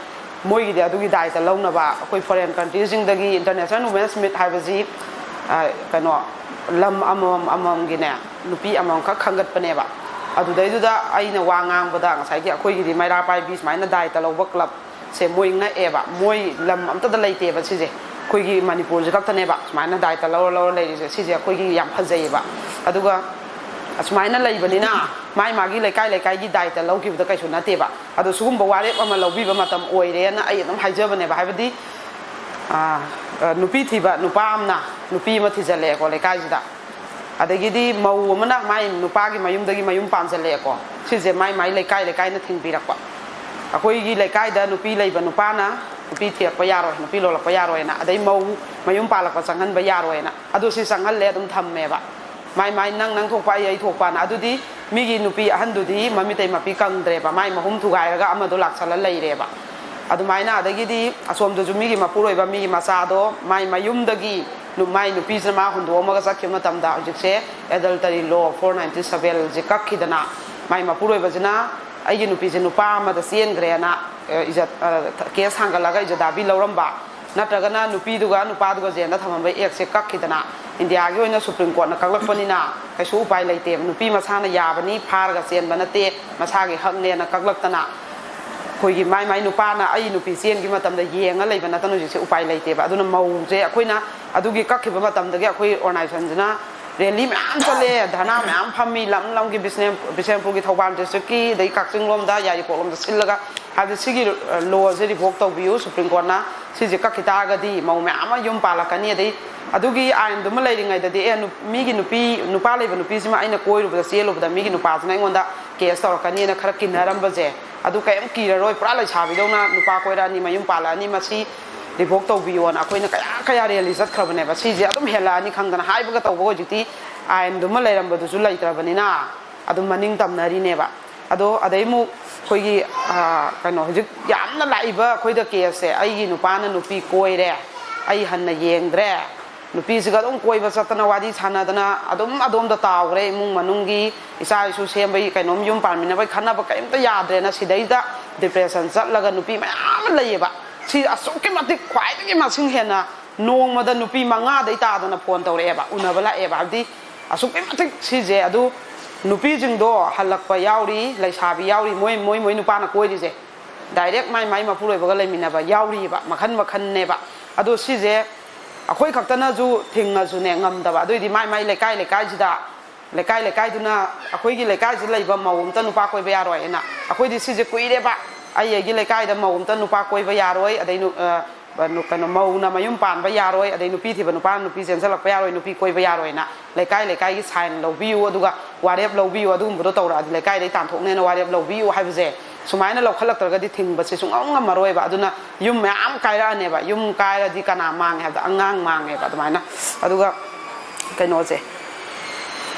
ꯃꯣꯏꯒꯤꯗꯤ ꯑꯗꯨꯒꯤ ꯗꯥꯏꯇ ꯂꯧꯅꯕ ꯑꯩꯈꯣꯏ ꯐꯣꯔꯦꯟ ꯀꯟꯇ꯭ꯔꯤꯁꯤꯡꯗꯒꯤ ꯏꯟꯇꯔꯅꯦꯁꯅꯦꯜ ꯋꯨꯃꯦꯟꯁ ꯃꯤꯠ ꯍꯥꯏꯕꯁꯤ, ꯑ, ꯀꯩꯅꯣ, ꯂꯝ ꯑꯃꯃꯝ ꯑꯃꯃꯝꯒꯤꯅꯦ, ꯅꯨꯄꯤ ꯑꯃꯃꯝꯈꯛ ꯈꯟꯒꯠꯄꯅꯦꯕ꯫ ꯑꯗꯨꯗꯩꯗꯨꯗ ꯑꯩꯅ ꯋꯥ ꯉꯥꯡꯕꯗ ꯉꯁꯥꯏꯒꯤ ꯑꯩꯈꯣꯏꯒꯤꯗꯤ ꯃꯩꯔꯥ ꯄꯥꯏꯕꯤ ꯁꯨꯃꯥꯏꯅ ꯗꯥꯏꯇ ꯂꯧꯕ ꯀ꯭ꯂꯕꯁꯦ ꯃꯣꯏ ꯉꯛꯑꯦꯕ꯫ ꯃꯣꯏ ꯂꯝ ꯑꯝꯇꯗ ꯂꯩꯇꯦꯕ ꯁꯤꯁꯦ꯫ ꯑꯩꯈꯣꯏꯒꯤ ꯃꯅꯤꯄꯨꯔꯁꯤ ꯈꯛꯇꯅꯦꯕ ꯁꯨꯃꯥꯏꯅ ꯗꯥꯏꯇ ꯂꯧꯔ ꯂꯧꯔ ꯂꯩꯔꯤꯁꯦ꯫ ꯁꯤꯁꯦ ꯑꯩꯈꯣꯏꯒꯤ ꯌꯥꯝ ꯐꯖꯩꯌꯦꯕ꯫ ꯑꯗꯨꯒ ꯑꯁꯨꯃꯥꯏꯅ ꯂꯩꯕꯅꯤꯅ ꯃꯥꯏ ꯃꯥꯒꯤ ꯂꯩꯀꯥꯏ ꯂꯩꯀꯥꯏꯒꯤ ꯗꯥꯏꯇ ꯂꯧꯈꯤꯕꯗ ꯀꯩꯁꯨ ꯅꯠꯇꯦꯕ꯫ ꯑꯗꯣ ꯁꯤꯒꯨꯝꯕ ꯋꯥꯔꯦꯞ ꯑꯃ ꯂꯧꯕꯤꯕ ꯃꯇꯝ ꯑꯣꯏꯔꯦꯅ ꯑꯩ ꯑꯗꯨꯝ ꯍꯥꯏꯖꯕꯅꯦꯕ꯫ ꯍꯥꯏꯕꯗꯤ ꯑꯥ, ꯑ, ꯅꯨꯄꯤ ꯊꯤꯕ ꯅꯨꯄꯥ ꯑꯃꯅ ꯅꯨꯄꯤ ꯑꯃ ꯊꯤꯖꯜꯂꯛꯑꯦꯀꯣ ꯂꯩꯀꯥꯏꯁꯤꯗ꯫ ꯑꯗꯒꯤꯗꯤ ꯃꯧ ꯑꯃꯅ ꯃꯥꯏ ꯅꯨꯄꯥꯒꯤ ꯃꯌꯨꯝꯗꯒꯤ ꯃꯌꯨꯝ ꯄꯥꯟꯖꯜꯂꯛꯑꯦꯀꯣ꯫ ꯁꯤꯁꯦ ꯃꯥꯏ ꯃꯥꯏ ꯂꯩꯀꯥꯏ ꯂꯩꯀꯥꯏꯅ ꯊꯤꯡꯕꯤꯔꯛꯄ꯫ ꯑꯩꯈꯣꯏꯒꯤ ꯂꯩꯀꯥꯏꯗ ꯅꯨꯄꯤ ꯂꯩꯕ ꯅꯨꯄꯥꯅ ꯅꯨꯄꯤ ꯊꯤꯔꯛꯄ ꯌꯥꯔꯣꯏ, ꯅꯨꯄꯤ ꯂꯣꯜꯂꯛꯄ ꯌꯥꯔꯣꯏꯅ, ꯑꯗꯩ ꯃꯧ ꯃꯌꯨꯝ ꯄꯥꯜꯂꯛꯄ ꯆꯪꯍꯟꯕ ꯌꯥꯔꯣꯏꯅ꯫ ꯑꯗꯨ ꯁꯤ ꯆꯪꯍꯜꯂꯦ, ꯑꯗꯨꯝ ꯊꯝꯃꯦꯕ꯫ ꯃꯥꯏ ꯃꯥꯏ ꯅꯪ ꯅꯪ ꯊꯣꯛꯄ, ꯑꯩ ꯑꯩ ꯊꯣꯛꯄꯅ꯫ ꯑꯗꯨꯗꯤ ꯃꯤꯒꯤ ꯅꯨꯄꯤ ꯑꯍꯟꯗꯨꯗꯤ ꯃꯃꯤꯠꯇꯩ ꯃꯄꯤ ꯀꯪꯗ꯭ꯔꯦꯕ, ꯃꯥꯏ ꯃꯍꯨꯝ ꯊꯨꯒꯥꯏꯔꯒ ꯑꯃꯗꯣ ꯂꯥꯛꯁꯜꯂ ꯂꯩꯔꯦꯕ꯫ ꯑꯗꯨꯃꯥꯏꯅ ꯑꯗꯒꯤꯗꯤ ꯑꯁꯣꯝꯗꯁꯨ ꯃꯤꯒꯤ ꯃꯄꯨꯔꯣꯏꯕ, ꯃꯤꯒꯤ ꯃꯆꯥꯗꯣ ꯃꯥꯏ ꯃꯌꯨꯝꯗꯒꯤ ꯅꯨ-, ꯃꯥꯏ ꯅꯨꯄꯤꯁꯤꯅ ꯃꯥ ꯍꯨꯟꯗꯣꯛꯑꯝꯃꯒ ꯆꯠꯈꯤꯕ ꯃꯇꯝꯗ ꯍꯧꯖꯤꯛꯁꯦ adultery law four ninety seven ꯁꯦ ꯀꯛꯈꯤꯗꯅ, ꯃꯥꯏ ꯃꯄꯨꯔꯣꯏꯕꯁꯤꯅ ꯑꯩꯒꯤ ꯅꯨꯄꯤꯁꯦ ꯅꯨꯄꯥ ꯑꯃꯗ ꯆꯦꯟꯈ꯭ꯔꯦꯅ, ꯑ, ꯏꯖꯠ, ꯑ, ꯀꯦꯁ ꯊꯥꯡꯒꯠꯂꯒ ꯏꯖꯠ ꯗꯥꯕꯤ ꯂꯧꯔꯝꯕ, ꯅꯠꯇ꯭ꯔꯒꯅ ꯅꯨꯄꯤꯗꯨꯒ ꯅꯨꯄꯥꯗꯨꯒ ꯖꯦꯜꯗ ꯊꯝꯃꯝꯕ ꯑꯦꯛꯁꯦ ꯀꯛꯈꯤꯗꯅ, ꯏꯟꯗꯤꯌꯥꯒꯤ ꯑꯣꯏꯅ ꯁꯨꯄ꯭ꯔꯤꯝ ꯀꯣꯔꯠꯅ ꯀꯛꯂꯛꯄꯅꯤꯅ ꯀꯩꯁꯨ ꯎꯄꯥꯏ ꯂꯩꯇꯦꯕ꯫ ꯅꯨꯄꯤ ꯃꯁꯥꯅ ꯌꯥꯕꯅꯤ, ꯐꯥꯔꯒ ꯆꯦꯟꯕ ꯅꯠꯇꯦ, ꯃꯁꯥꯒꯤ ꯍꯛꯅꯦꯅ ꯀꯛꯂꯛꯇꯅ, ꯑꯩꯈꯣꯏꯒꯤ ꯃꯥꯏ ꯃꯥꯏ ꯅꯨꯄꯥꯅ ꯑꯩ ꯅꯨꯄꯤ ꯆꯦꯟꯈꯤ ꯃꯇꯝꯗ ꯌꯦꯡꯉ ꯂꯩꯕ ꯅꯠꯇꯅ ꯍꯧꯖꯤꯛꯁꯦ ꯎꯄꯥꯏ ꯂꯩꯇꯦꯕ꯫ ꯑꯗꯨꯅ ꯃꯧꯁꯦ ꯑꯩꯈꯣꯏꯅ ꯑꯗꯨꯒꯤ ꯀꯛꯈꯤꯕ ꯃꯇꯝꯗꯒꯤ ꯑꯩꯈꯣꯏ ꯑꯣꯔꯒꯅꯥꯏꯖꯦꯁꯟꯁꯤꯅ ꯔꯦꯂꯤ ꯃꯌꯥꯝ ꯆꯠꯂꯦ, ꯙꯔꯅꯥ ꯃꯌꯥꯝ ꯐꯝꯃꯤ, ꯂꯝ ꯂꯝꯒꯤ ꯕꯤꯁꯅꯦ-, ꯕꯤꯁꯦꯝꯄꯨꯔꯒꯤ, ꯊꯧꯕꯥꯜ ꯗꯤꯁꯇ꯭ꯔꯤꯛꯀꯤ, ꯑꯗꯩ ꯀꯛꯆꯤꯡ ꯂꯣꯝꯗ, ꯌꯥꯏꯔꯤꯄꯣꯛ ꯂꯣꯝꯗ ꯁꯤꯜꯂꯒ, ꯍꯥꯏꯕꯗꯤ ꯁꯤꯒꯤ ꯂꯣꯁꯦ ꯔꯤꯚꯣꯛ ꯇꯧꯕꯤꯌꯨ, ꯁꯨꯄ꯭ꯔꯤꯝ ꯀꯣꯔꯠꯅ ꯁꯤꯁꯦ ꯀꯛꯈꯤ ꯇꯥꯔꯒꯗꯤ ꯃꯧ ꯃꯌꯥꯝ ꯑꯃ ꯌꯨꯝ ꯄꯥꯜꯂꯛꯀꯅꯤ꯫ ꯑꯗꯩ ꯑꯗꯨꯒꯤ ꯑꯥꯏꯟꯗꯨꯃ ꯂꯩꯔꯤꯉꯩꯗꯗꯤ, ꯑꯦ, ꯅꯨ-, ꯃꯤꯒꯤ ꯅꯨꯄꯤ, ꯅꯨꯄꯥ ꯂꯩꯕ ꯅꯨꯄꯤꯁꯤꯃ ꯑꯩꯅ ꯀꯣꯏꯔꯨꯕꯗ, ꯆꯦꯜꯂꯨꯕꯗ ꯃꯤꯒꯤ ꯅꯨꯄꯥꯁꯤꯅ ꯑꯩꯉꯣꯟꯗ ꯀꯦꯁ ꯇꯧꯔꯛꯀꯅꯤꯅ ꯈꯔ ꯀꯤꯅꯔꯝꯕꯁꯦ, ꯑꯗꯨ ꯀꯔꯤꯝ ꯀꯤꯔꯔꯣꯏ, ꯄꯨꯔꯥ ꯂꯩꯁꯥꯕꯤꯗꯧꯅ ꯅꯨꯄꯥ ꯀꯣꯏꯔꯛꯑꯅꯤ, ꯃꯌꯨꯝ ꯄꯥꯜꯂꯛꯑꯅꯤ, ꯃꯁꯤ ꯔꯤꯚꯣꯛ ꯇꯧꯕꯤꯌꯣꯅ ꯑꯩꯈꯣꯏꯅ ꯀꯌꯥ ꯀꯌꯥ ꯔꯦꯂꯤ ꯆꯠꯈ꯭ꯔꯕꯅꯦꯕ꯫ ꯁꯤꯁꯦ ꯑꯗꯨꯝ ꯍꯦꯜꯂꯛꯑꯅꯤ ꯈꯪꯗꯅ ꯍꯥꯏꯕꯒ ꯇꯧꯕꯒ ꯍꯧꯖꯤꯛꯇꯤ ꯑꯥꯏꯟꯗꯨꯃ ꯂꯩꯔꯝꯕꯗꯨꯁꯨ ꯂꯩꯇ꯭ꯔꯕꯅꯤꯅ ꯑꯗꯨꯝ ꯃꯅꯤꯡ ꯇꯝꯅꯔꯤꯅꯦꯕ꯫ ꯑꯗꯣ ꯑꯗꯩ ꯑꯃꯨꯛ ꯑꯩꯈꯣꯏꯒꯤ, ꯑ, ꯀꯩꯅꯣ, ꯍꯧꯖꯤꯛ ꯌꯥꯝꯅ ꯂꯥꯛꯏꯕ ꯑꯩꯈꯣꯏꯗ ꯀꯦꯁꯁꯦ, ꯑꯩꯒꯤ ꯅꯨꯄꯥꯅ ꯅꯨꯄꯤ ꯀꯣꯏꯔꯦ, ꯑꯩ ꯍꯟꯅ ꯌꯦꯡꯗ꯭ꯔꯦ, ꯅꯨꯄꯤꯁꯤꯒ ꯑꯗꯨꯝ ꯀꯣꯏꯕ ꯆꯠꯇꯅ, ꯋꯥꯔꯤ ꯁꯥꯟꯅꯗꯅ, ꯑꯗꯨꯝ ꯑꯗꯣꯝꯗ ꯇꯥꯎꯈ꯭ꯔꯦ, ꯏꯃꯨꯡ ꯃꯅꯨꯡꯒꯤ ꯏꯆꯥ ꯏꯁꯨ ꯁꯦꯝꯕꯒꯤ, ꯀꯩꯅꯣꯝ ꯌꯨꯝ ꯄꯥꯟꯃꯤꯟꯅꯕꯒꯤ ꯈꯟꯅꯕ ꯀꯔꯤꯝꯇ ꯌꯥꯗ꯭ꯔꯦꯅ ꯁꯤꯗꯩꯗ ꯗꯤꯄ꯭ꯔꯦꯁꯟ ꯆꯠꯂꯒ ꯅꯨꯄꯤ ꯃꯌꯥꯝ ꯑꯃ ꯂꯩꯌꯦꯕ꯫ ꯁꯤ ꯑꯁꯨꯛꯀꯤ ꯃꯇꯤꯛ ꯈ꯭ꯋꯥꯏꯗꯒꯤ ꯃꯁꯤꯡ ꯍꯦꯟꯅ, ꯅꯣꯡꯃꯗ ꯅꯨꯄꯤ ꯃꯉꯥꯗꯩ ꯇꯥꯗꯅ ꯐꯣꯟ ꯇꯧꯔꯛꯑꯦꯕ, ꯎꯅꯕ ꯂꯥꯛꯑꯦꯕ꯫ ꯍꯥꯏꯕꯗꯤ ꯑꯁꯨꯛꯀꯤ ꯃꯇꯤꯛ ꯁꯤꯁꯦ, ꯑꯗꯨ ꯅꯨꯄꯤꯁꯤꯡꯗꯣ ꯍꯜꯂꯛꯄ ꯌꯥꯎꯔꯤ, ꯂꯩꯁꯥꯕꯤ ꯌꯥꯎꯔꯤ, ꯃꯣꯏ ꯃꯣꯏ ꯃꯣꯏ ꯅꯨꯄꯥꯅ ꯀꯣꯏꯔꯤꯁꯦ꯫ ꯗꯥꯏꯔꯦꯛ ꯃꯥꯏ ꯃꯥꯏ ꯃꯄꯨꯔꯣꯏꯕꯒ ꯂꯩꯃꯤꯟꯅꯕ ꯌꯥꯎꯔꯤꯑꯕ, ꯃꯈꯟ ꯃꯈꯟꯅꯦꯕ꯫ ꯑꯗꯣ ꯁꯤꯁꯦ ꯑꯩꯈꯣꯏ ꯈꯛꯇꯅꯁꯨ ꯊꯤꯡꯉꯁꯨꯅꯦ ꯉꯝꯗꯕ꯫ ꯑꯗꯨꯏꯗꯤ ꯃꯥꯏ ꯃꯥꯏ ꯂꯩꯀꯥꯏ ꯂꯩꯀꯥꯏꯁꯤꯗ, ꯂꯩꯀꯥꯏ ꯂꯩꯀꯥꯏꯗꯨꯅ, ꯑꯩꯈꯣꯏꯒꯤ ꯂꯩꯀꯥꯏꯁꯤꯗ ꯂꯩꯕ ꯃꯧ ꯑꯝꯇ ꯅꯨꯄꯥ ꯀꯣꯏꯕ ꯌꯥꯔꯣꯏ ꯍꯥꯏꯅ, ꯑꯩꯈꯣꯏꯗꯤ ꯁꯤꯁꯦ ꯀꯨꯏꯔꯦꯕ, ꯑꯩ ꯑꯩꯒꯤ ꯂꯩꯀꯥꯏꯗ ꯃꯧ ꯑꯝꯇ ꯅꯨꯄꯥ ꯀꯣꯏꯕ ꯌꯥꯔꯣꯏ, ꯑꯗꯩ ꯅꯨ-, ꯑ, ꯀꯩꯅꯣ, ꯃꯧꯅ ꯃꯌꯨꯝ ꯄꯥꯟꯕ ꯌꯥꯔꯣꯏ, ꯑꯗꯩ ꯅꯨꯄꯤ ꯊꯤꯕ ꯅꯨꯄꯥꯅ ꯅꯨꯄꯤ ꯆꯦꯟꯁꯤꯜꯂꯛꯄ ꯌꯥꯔꯣꯏ, ꯅꯨꯄꯤ ꯀꯣꯏꯕ ꯌꯥꯔꯣꯏꯅ ꯂꯩꯀꯥꯏ ꯂꯩꯀꯥꯏꯒꯤ ꯁꯥꯏꯟ ꯂꯧꯕꯤꯌꯨ, ꯑꯗꯨꯒ ꯋꯥꯔꯦꯞ ꯂꯧꯕꯤꯌꯨ, ꯑꯗꯨꯒꯨꯝꯕꯗꯣ ꯇꯧꯔꯛꯑꯗꯤ ꯂꯩꯀꯥꯏꯗꯩ ꯇꯥꯟꯊꯣꯛꯅꯦꯅ ꯋꯥꯔꯦꯞ ꯂꯧꯕꯤꯌꯨ ꯍꯥꯏꯕꯁꯦ, ꯁꯨꯃꯥꯏꯅ ꯂꯧꯈꯠꯂꯛꯇ꯭ꯔꯒꯗꯤ ꯊꯤꯡꯕꯁꯦ ꯁꯨꯡꯉꯝ ꯉꯝꯃꯔꯣꯏꯕ꯫ ꯑꯗꯨꯅ ꯌꯨꯝ ꯃꯌꯥꯝ ꯀꯥꯏꯔꯛꯑꯅꯦꯕ꯫ ꯌꯨꯝ ꯀꯥꯏꯔꯗꯤ ꯀꯅꯥ ꯃꯥꯡꯉꯦ ꯍꯥꯏꯕꯗ ꯑꯉꯥꯡ ꯃꯥꯡꯉꯦꯕ꯫ ꯑꯗꯨꯃꯥꯏꯅ, ꯑꯗꯨꯒ ꯀꯩꯅꯣꯁꯦ,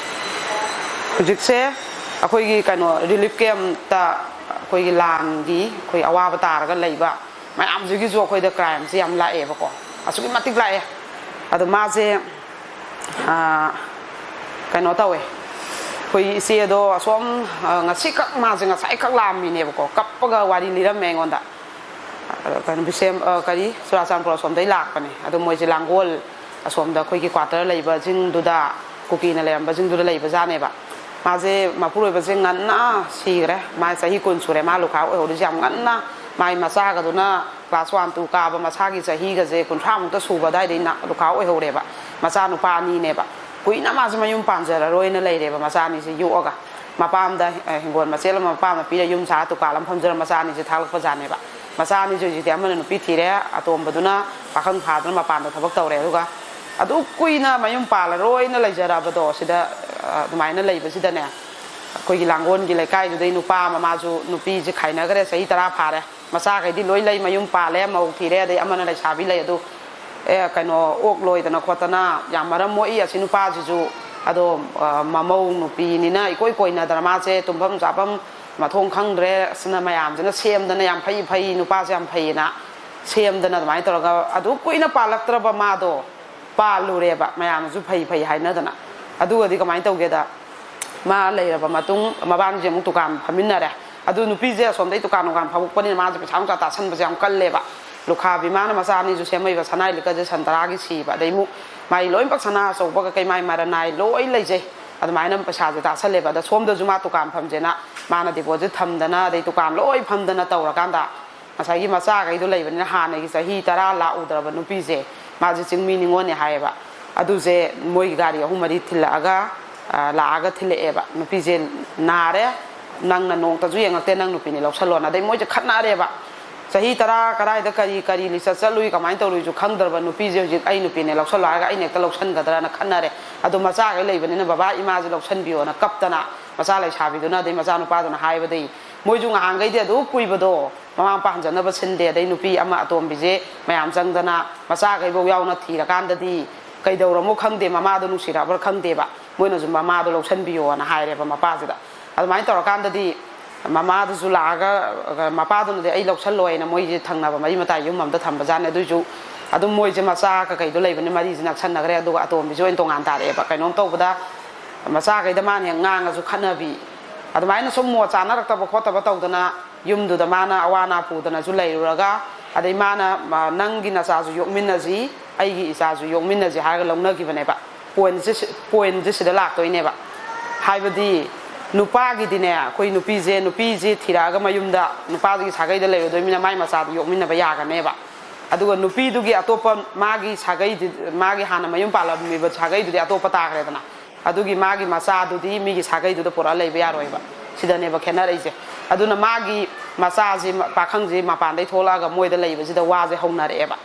ꯍꯧꯖꯤꯛꯁꯦ ꯑꯩꯈꯣꯏꯒꯤ ꯀꯩꯅꯣ ꯔꯤꯂꯤꯐ ꯀꯦꯝꯞꯇ ꯑꯩꯈꯣꯏꯒꯤ ꯂꯥꯟꯒꯤ ꯑꯩꯈꯣꯏ ꯑꯋꯥꯕ ꯇꯥꯔꯒ ꯂꯩꯕ ꯃꯌꯥꯝꯁꯤꯒꯤꯁꯨ ꯑꯩꯈꯣꯏꯗ ꯀ꯭ꯔꯥꯏꯝꯁꯦ ꯌꯥꯝ ꯂꯥꯛꯑꯦꯕꯀꯣ, ꯑꯁꯨꯛꯀꯤ ꯃꯇꯤꯛ ꯂꯥꯛꯑꯦ꯫ ꯑꯗꯣ ꯃꯥꯁꯦ, ꯑꯥ, ꯀꯩꯅꯣ ꯇꯧꯋꯦ, ꯑꯩꯈꯣꯏ ꯏꯆꯦꯗꯣ ꯑꯁꯣꯝ, ꯑꯥ, ꯉꯁꯤꯈꯛ, ꯃꯥꯁꯦ ꯉꯁꯥꯏꯈꯛ ꯂꯥꯛꯑꯝꯃꯤꯅꯦꯕꯀꯣ, ꯀꯞꯄꯒ ꯋꯥꯔꯤ ꯂꯤꯔꯝꯃꯦ ꯑꯩꯉꯣꯟꯗ꯫ ꯑ, ꯀꯩꯅꯣ, ꯕꯤꯁꯦꯝ-, ꯑ, ꯀꯔꯤ, ꯆꯨꯔꯥꯆꯥꯟꯄꯨꯔ ꯑꯁꯣꯝꯗꯩ ꯂꯥꯛꯄꯅꯦ꯫ ꯑꯗꯣ ꯃꯣꯏꯁꯦ ꯂꯥꯡꯒꯣꯜ ꯑꯁꯣꯝꯗ ꯑꯩꯈꯣꯏꯒꯤ ꯀ꯭ꯋꯥꯇꯔ ꯂꯩꯕꯁꯤꯡꯗꯨꯗ, ꯀꯨꯀꯤꯅ ꯂꯩꯔꯝꯕꯁꯤꯡꯗꯨꯗ ꯂꯩꯕꯖꯥꯠꯅꯦꯕ꯫ ꯃꯥꯁꯦ, ꯃꯄꯨꯔꯣꯏꯕꯁꯦ ꯉꯟꯅ ꯁꯤꯈ꯭ꯔꯦ꯫ ꯃꯥ ꯆꯍꯤ ꯀꯨꯟ ꯁꯨꯔꯦ ꯃꯥ ꯂꯨꯈꯥ ꯑꯣꯏꯍꯧꯔꯤꯁꯦ꯫ ꯌꯥꯝ ꯉꯟꯅ ꯃꯥꯏ ꯃꯆꯥꯒꯗꯨꯅ class one two ꯀꯥꯕ, ꯃꯁꯥꯒꯤ ꯆꯍꯤꯒꯁꯦ ꯀꯨꯟꯊ꯭ꯔꯥꯃꯨꯛꯇ ꯁꯨꯕ ꯑꯗꯥꯏꯗꯩ ꯅ-, ꯂꯨꯈꯥ ꯑꯣꯏꯍꯧꯔꯦꯕ꯫ ꯃꯆꯥꯅꯨꯄꯥ ꯑꯅꯤꯅꯦꯕ꯫ ꯀꯨꯏꯅ ꯃꯥꯁꯦ ꯃꯌꯨꯝ ꯄꯥꯟꯖꯔꯔꯣꯏꯅ ꯂꯩꯔꯦꯕ ꯃꯆꯥ ꯑꯅꯤꯁꯦ ꯌꯣꯛꯑꯒ꯫ ꯃꯄꯥꯝꯗ, ꯑ, ꯍꯤꯡꯒꯣꯜ ꯃꯆꯦꯠ ꯑꯃ ꯃꯄꯥꯝꯗ ꯄꯤꯔ ꯌꯨꯝ ꯁꯥꯔ ꯗꯨꯀꯥꯟ ꯑꯃ ꯐꯝꯖꯔ ꯃꯆꯥ ꯑꯅꯤꯁꯦ ꯊꯥꯛꯂꯛꯄꯖꯥꯠꯅꯦꯕ꯫ ꯃꯆꯥ ꯑꯅꯤꯁꯦ ꯍꯧꯖꯤꯛꯇꯤ ꯑꯃꯅ ꯅꯨꯄꯤ ꯊꯤꯔꯦ, ꯑꯇꯣꯝꯕꯗꯨꯅ ꯄꯥꯈꯪ ꯐꯥꯗꯅ ꯃꯄꯥꯟꯗ ꯊꯕꯛ ꯇꯧꯔꯦ꯫ ꯑꯗꯨꯒ ꯑꯗꯨ ꯀꯨꯏꯅ ꯃꯌꯨꯝ ꯄꯥꯜꯂꯔꯣꯏꯅ ꯂꯩꯖꯔꯕꯗꯣ ꯁꯤꯗ, ꯑ, ꯑꯗꯨꯃꯥꯏꯅ ꯂꯩꯕꯁꯤꯗꯅꯦ, ꯑꯩꯈꯣꯏꯒꯤ ꯂꯥꯡꯒꯣꯜꯒꯤ ꯂꯩꯀꯥꯏꯗꯨꯗꯩ ꯅꯨꯄꯥ ꯑꯃ, ꯃꯥꯁꯨ ꯅꯨꯄꯤꯁꯦ ꯈꯥꯏꯅꯈ꯭ꯔꯦ, ꯆꯍꯤ ꯇꯔꯥ ꯐꯥꯔꯦ꯫ ꯃꯆꯥꯈꯩꯗꯤ ꯂꯣꯏ ꯂꯩ, ꯃꯌꯨꯝ ꯄꯥꯜꯂꯦ, ꯃꯧ ꯊꯤꯔꯦ, ꯑꯗꯩ ꯑꯃꯅ ꯂꯩꯁꯥꯕꯤ ꯂꯩ꯫ ꯑꯗꯨ, ꯑꯦ, ꯀꯩꯅꯣ, ꯑꯣꯛ ꯂꯣꯏꯗꯅ ꯈꯣꯠꯇꯅ ꯌꯥꯝ ꯃꯔꯝ ꯃꯣꯛꯏ ꯑꯁꯤ ꯅꯨꯄꯥꯁꯤꯁꯨ꯫ ꯑꯗꯣ, ꯑ, ꯃꯃꯧ ꯅꯨꯄꯤꯅꯤꯅ ꯏꯀꯣꯏ ꯀꯣꯏꯅꯗꯅ ꯃꯥꯁꯦ ꯇꯨꯝꯐꯝ ꯆꯥꯐꯝ ꯃꯊꯣꯡ ꯈꯪꯗ꯭ꯔꯦ, ꯑꯁꯤꯅ ꯃꯌꯥꯝꯁꯤꯅ ꯁꯦꯝꯗꯅ ꯌꯥꯝ ꯐꯩ ꯐꯩ, ꯅꯨꯄꯥꯁꯦ ꯌꯥꯝ ꯐꯩꯌꯦꯅ ꯁꯦꯝꯗꯅ ꯑꯗꯨꯃꯥꯏꯅ ꯇꯧꯔꯒ ꯑꯗꯨ ꯀꯨꯏꯅ ꯄꯥꯜꯂꯛꯇ꯭ꯔꯕ ꯃꯥꯗꯣ꯫ ꯄꯥꯜꯂꯨꯔꯦꯕ ꯃꯌꯥꯝꯅꯁꯨ ꯐꯩ ꯐꯩ ꯍꯥꯏꯅꯗꯅ꯫ ꯑꯗꯨꯒꯗꯤ ꯀꯃꯥꯏꯅ ꯇꯧꯒꯦꯗ, ꯃꯥ ꯂꯩꯔꯕ ꯃꯇꯨꯡ ꯃꯕꯥꯅꯤꯁꯦ ꯑꯃꯨꯛ ꯗꯨꯀꯥꯟ ꯐꯝꯃꯤꯟꯅꯔꯦ꯫ ꯑꯗꯨ ꯅꯨꯄꯤꯁꯦ ꯑꯁꯣꯝꯗꯩ ꯗꯨꯀꯥꯟ ꯅꯨꯡꯀꯥꯟ ꯐꯝꯃꯛꯄꯅꯤꯅ ꯃꯥꯁꯦ ꯄꯩꯁꯥ ꯅꯨꯡꯁꯥ ꯇꯥꯁꯟꯕꯁꯦ ꯌꯥꯝ ꯀꯜꯂꯦꯕ꯫ ꯂꯨꯈꯥꯕꯤ ꯃꯥꯅ ꯃꯆꯥ ꯑꯅꯤꯁꯨ ꯁꯦꯝꯃꯛꯏꯕ, ꯁꯅꯥꯏ ꯂꯤꯛꯀꯁꯦ ꯁꯟ ꯇꯔꯥꯒꯤ ꯁꯤꯕ, ꯑꯗꯩ ꯑꯃꯨꯛ ꯃꯥꯏ ꯂꯣꯏꯅꯃꯛ ꯁꯅꯥ ꯑꯆꯧꯕ ꯀꯩꯀꯩ ꯃꯥꯏ ꯃꯔꯟ ꯅꯥꯏ ꯂꯣꯏ ꯂꯩꯖꯩ꯫ ꯑꯗꯨꯃꯥꯏꯅ ꯄꯩꯁꯥꯁꯦ ꯇꯥꯁꯜꯂꯦꯕ꯫ ꯑꯗ ꯁꯣꯝꯗꯁꯨ ꯃꯥ ꯗꯨꯀꯥꯟ ꯐꯝꯁꯦꯅ ꯃꯥꯅ ꯗꯤꯄꯣꯖꯤꯠ ꯊꯝꯗꯅ ꯑꯗꯩ ꯗꯨꯀꯥꯟ ꯂꯣꯏ ꯐꯝꯗꯅ ꯇꯧꯔꯀꯥꯟꯗ ꯉꯁꯥꯏꯒꯤ ꯃꯆꯥꯈꯩꯗꯣ ꯂꯩꯕꯅꯤꯅ ꯍꯥꯟꯅꯒꯤ ꯆꯍꯤ ꯇꯔꯥ ꯂꯥꯛꯎꯗ꯭ꯔꯕ ꯅꯨꯄꯤꯁꯦ, ꯃꯥꯁꯦ ꯆꯤꯡꯃꯤ ꯅꯤꯉꯣꯜꯅꯦ ꯍꯥꯏꯌꯦꯕ꯫ ꯑꯗꯨꯁꯦ ꯃꯣꯏꯒꯤ ꯒꯥꯔꯤ ꯑꯍꯨꯝ ꯃꯔꯤ ꯊꯤꯜꯂꯛꯑꯒ, ꯑ, ꯂꯥꯛꯑꯒ ꯊꯤꯜꯂꯛꯑꯦꯕ꯫ ꯅꯨꯄꯤꯁꯦ ꯅꯥꯔꯦ, ꯅꯪꯅ ꯅꯣꯡꯇꯁꯨ ꯌꯦꯡꯉꯛꯇꯦ, ꯅꯪ ꯅꯨꯄꯤꯅꯤ ꯂꯧꯁꯜꯂꯣꯅ꯫ ꯑꯗꯩ ꯃꯣꯏꯁꯦ ꯈꯠꯅꯔꯦꯕ꯫ ꯆꯍꯤ ꯇꯔꯥ ꯀꯗꯥꯏꯗ ꯀꯔꯤ ꯀꯔꯤ ꯂꯤꯆꯠ ꯆꯠꯂꯨꯏ, ꯀꯃꯥꯏꯅ ꯇꯧꯔꯨꯏꯁꯨ ꯈꯪꯗ꯭ꯔꯕ ꯅꯨꯄꯤꯁꯦ ꯍꯧꯖꯤꯛ ꯑꯩ ꯅꯨꯄꯤꯅꯦ ꯂꯧꯁꯜꯂꯣ ꯍꯥꯏꯔꯒ ꯑꯩꯅ ꯍꯦꯛꯇ ꯂꯧꯁꯟꯒꯗ꯭ꯔꯅ ꯈꯟꯅꯔꯦ꯫ ꯑꯗꯣ ꯃꯆꯥꯈꯩ ꯂꯩꯕꯅꯤꯅ ꯕꯕꯥ ꯏꯃꯥꯁꯦ ꯂꯧꯁꯟꯕꯤꯌꯣꯅ ꯀꯞꯇꯅ ꯃꯆꯥ ꯂꯩꯁꯥꯕꯤꯗꯨꯅ ꯑꯗꯩ ꯃꯆꯥꯅꯨꯄꯥꯗꯨꯅ ꯍꯥꯏꯕꯗꯒꯤ ꯃꯣꯏꯁꯨ ꯉꯍꯥꯟꯈꯩꯗꯤ ꯑꯗꯨ ꯀꯨꯏꯕꯗꯣ ꯃꯃꯥ ꯃꯄꯥ ꯍꯟꯖꯟꯅꯕ ꯁꯤꯟꯗꯦ꯫ ꯑꯗꯩ ꯅꯨꯄꯤ ꯑꯃ ꯑꯇꯣꯝꯕꯤꯁꯦ ꯃꯌꯥꯝ ꯆꯪꯗꯅ ꯃꯆꯥꯈꯩꯐꯧ ꯌꯥꯎꯅ ꯊꯤꯔꯀꯥꯟꯗꯗꯤ ꯀꯩꯗꯧꯔꯃꯣ ꯈꯪꯗꯦ, ꯃꯃꯥꯗꯣ ꯅꯨꯡꯁꯤꯔꯛꯑꯕ꯭ꯔꯥ ꯈꯪꯗꯦꯕ, ꯃꯣꯏꯅꯁꯨ ꯃꯃꯥꯗꯣ ꯂꯧꯁꯟꯕꯤꯌꯣꯅ ꯍꯥꯏꯔꯦꯕ ꯃꯄꯥꯁꯤꯗ꯫ ꯑꯗꯨꯃꯥꯏꯅ ꯇꯧꯔꯀꯥꯟꯗꯗꯤ ꯃꯃꯥꯗꯨꯁꯨ ꯂꯥꯛꯑꯒ, ꯃꯄꯥꯗꯨꯅꯗꯤ ꯑꯩ ꯂꯧꯁꯜꯂꯣꯏꯅ ꯃꯣꯏꯁꯦ ꯊꯪꯅꯕ ꯃꯔꯤ ꯃꯇꯥꯏ ꯌꯨꯝ ꯑꯝꯗ ꯊꯝꯕꯖꯥꯠꯅꯤ꯫ ꯑꯗꯨꯏꯁꯨ ꯑꯗꯨꯝ ꯃꯣꯏꯁꯦ ꯃꯆꯥ ꯀꯀꯩꯗꯣ ꯂꯩꯕꯅꯤ, ꯃꯔꯤꯁꯦ ꯅꯛꯁꯟꯅꯈ꯭ꯔꯦ꯫ ꯑꯗꯨꯒ ꯑꯇꯣꯝꯕꯤꯁꯦ ꯑꯣꯏꯅ ꯇꯣꯉꯥꯟ ꯇꯥꯔꯛꯑꯦꯕ꯫ ꯀꯩꯅꯣꯝ ꯇꯧꯕꯗ ꯃꯆꯥꯈꯩꯗ ꯃꯥꯅ ꯍꯦꯛ ꯉꯥꯡꯉꯁꯨ ꯈꯠꯅꯕꯤ, ꯑꯗꯨꯃꯥꯏꯅ ꯁꯨꯝ ꯃꯣꯠ ꯆꯥꯅꯔꯛꯇꯕ ꯈꯣꯠꯇꯕ ꯇꯧꯗꯅ ꯌꯨꯝꯗꯨꯗ ꯃꯥꯅ ꯑꯋꯥ ꯑꯅꯥ ꯄꯨꯗꯅꯁꯨ ꯂꯩꯔꯨꯔꯒ, ꯑꯗꯩ ꯃꯥꯅ, "ꯃ-, ꯅꯪꯒꯤ ꯅꯆꯥꯁꯨ ꯌꯣꯛꯃꯤꯟꯅꯁꯤ, ꯑꯩꯒꯤ ꯏꯆꯥꯁꯨ ꯌꯣꯛꯃꯤꯟꯅꯁꯤ" ꯍꯥꯏꯔꯒ ꯂꯧꯅꯈꯤꯕꯅꯦꯕ꯫ ꯄꯣꯏꯟꯁꯦ ꯁꯤ-, ꯄꯣꯏꯟꯁꯦ ꯁꯤꯗ ꯂꯥꯛꯇꯣꯏꯅꯦꯕ꯫ ꯍꯥꯏꯕꯗꯤ ꯅꯨꯄꯥꯒꯤꯗꯤꯅꯦ, ꯑꯩꯈꯣꯏ ꯅꯨꯄꯤꯁꯦ, ꯅꯨꯄꯤꯁꯦ ꯊꯤꯔꯛꯑꯒ ꯃꯌꯨꯝꯗ ꯅꯨꯄꯥꯗꯨꯒꯤ ꯁꯥꯒꯩꯗ ꯂꯩꯔꯨꯗꯣꯏꯅꯤꯅ ꯃꯥꯏ ꯃꯆꯥꯗꯨ ꯌꯣꯛꯃꯤꯟꯅꯕ ꯌꯥꯒꯅꯦꯕ꯫ ꯑꯗꯨꯒ ꯅꯨꯄꯤꯗꯨꯒꯤ ꯑꯇꯣꯞꯄ ꯃꯥꯒꯤ ꯁꯥꯒꯩꯗꯤ, ꯃꯥꯒꯤ ꯍꯥꯟꯅ ꯃꯌꯨꯝ ꯄꯥꯜꯂꯝꯃꯤꯕ ꯁꯥꯒꯩꯗꯨꯗꯤ ꯑꯇꯣꯞꯄ ꯇꯥꯈ꯭ꯔꯦꯗꯅ꯫ ꯑꯗꯨꯒꯤ ꯃꯥꯒꯤ ꯃꯆꯥꯗꯨꯗꯤ ꯃꯤꯒꯤ ꯁꯥꯒꯩꯗꯨꯗ ꯄꯨꯔꯛꯑ ꯂꯩꯕ ꯌꯥꯔꯣꯏꯕ꯫ ꯁꯤꯗꯅꯦꯕ ꯈꯦꯠꯅꯔꯛꯏꯁꯦ꯫ ꯑꯗꯨꯅ ꯃꯥꯒꯤ ꯃꯆꯥꯁꯤ, ꯄꯥꯈꯪꯁꯤ ꯃꯄꯥꯟꯗꯩ ꯊꯣꯛꯂꯛꯑꯒ ꯃꯣꯏꯗ ꯂꯩꯕꯁꯤꯗ ꯋꯥꯁꯦ ꯍꯧꯅꯔꯛꯑꯦꯕ꯫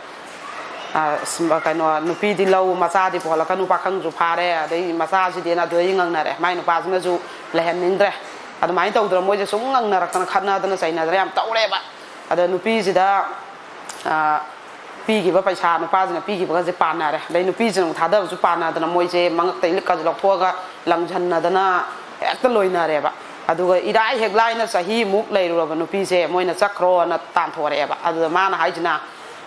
ꯑ, ꯁ-, ꯀꯩꯅꯣ, ꯅꯨꯄꯤꯗꯤ ꯂꯧ, ꯃꯆꯥꯗꯤ ꯄꯨꯍꯜꯂꯛꯀꯅꯨ, ꯄꯥꯈꯪꯁꯨ ꯐꯥꯔꯦ, ꯑꯗꯩ ꯃꯆꯥꯁꯤꯗꯤꯅ ꯑꯗꯨꯗꯩ ꯉꯪꯅꯔꯦ꯫ ꯃꯥꯏ ꯅꯨꯄꯥꯁꯤꯅꯁꯨ ꯂꯩꯍꯟꯅꯤꯡꯗ꯭ꯔꯦ꯫ ꯑꯗꯨꯃꯥꯏꯅ ꯇꯧꯗꯅ ꯃꯣꯏꯁꯦ ꯁꯨꯝ ꯉꯪꯅꯔꯛꯇꯅ, ꯈꯠꯅꯗꯅ ꯆꯩꯅꯗꯅ ꯌꯥꯝ ꯇꯧꯔꯦꯕ꯫ ꯑꯗ ꯅꯨꯄꯤꯁꯤꯗ, ꯑ, ꯄꯤꯈꯤꯕ ꯄꯩꯁꯥ, ꯅꯨꯄꯥꯁꯤꯅ ꯄꯤꯈꯤꯕꯒꯁꯦ ꯄꯥꯟꯅꯔꯦ꯫ ꯑꯗꯩ ꯅꯨꯄꯤꯁꯤꯅ ꯑꯃꯨꯛ ꯊꯥꯗꯕꯁꯨ ꯄꯥꯟꯅꯗꯅ ꯃꯣꯏꯁꯦ ꯃꯉꯛꯇ ꯂꯤꯛꯀꯁꯦ ꯂꯧꯊꯣꯛꯑꯒ ꯂꯪꯁꯟꯅꯗꯅ ꯍꯦꯛꯇ ꯂꯣꯏꯅꯔꯦꯕ꯫ ꯑꯗꯨꯒ ꯏꯔꯥꯏ ꯍꯦꯛ ꯂꯥꯏꯅ ꯆꯍꯤꯃꯨꯛ ꯂꯩꯔꯨꯔꯕ ꯅꯨꯄꯤꯁꯦ ꯃꯣꯏꯅ ꯆꯠꯈ꯭ꯔꯣꯅ ꯇꯥꯟꯊꯣꯔꯛꯑꯦꯕ꯫ ꯑꯗꯨꯗ ꯃꯥꯅ ꯍꯥꯏꯁꯤꯅ,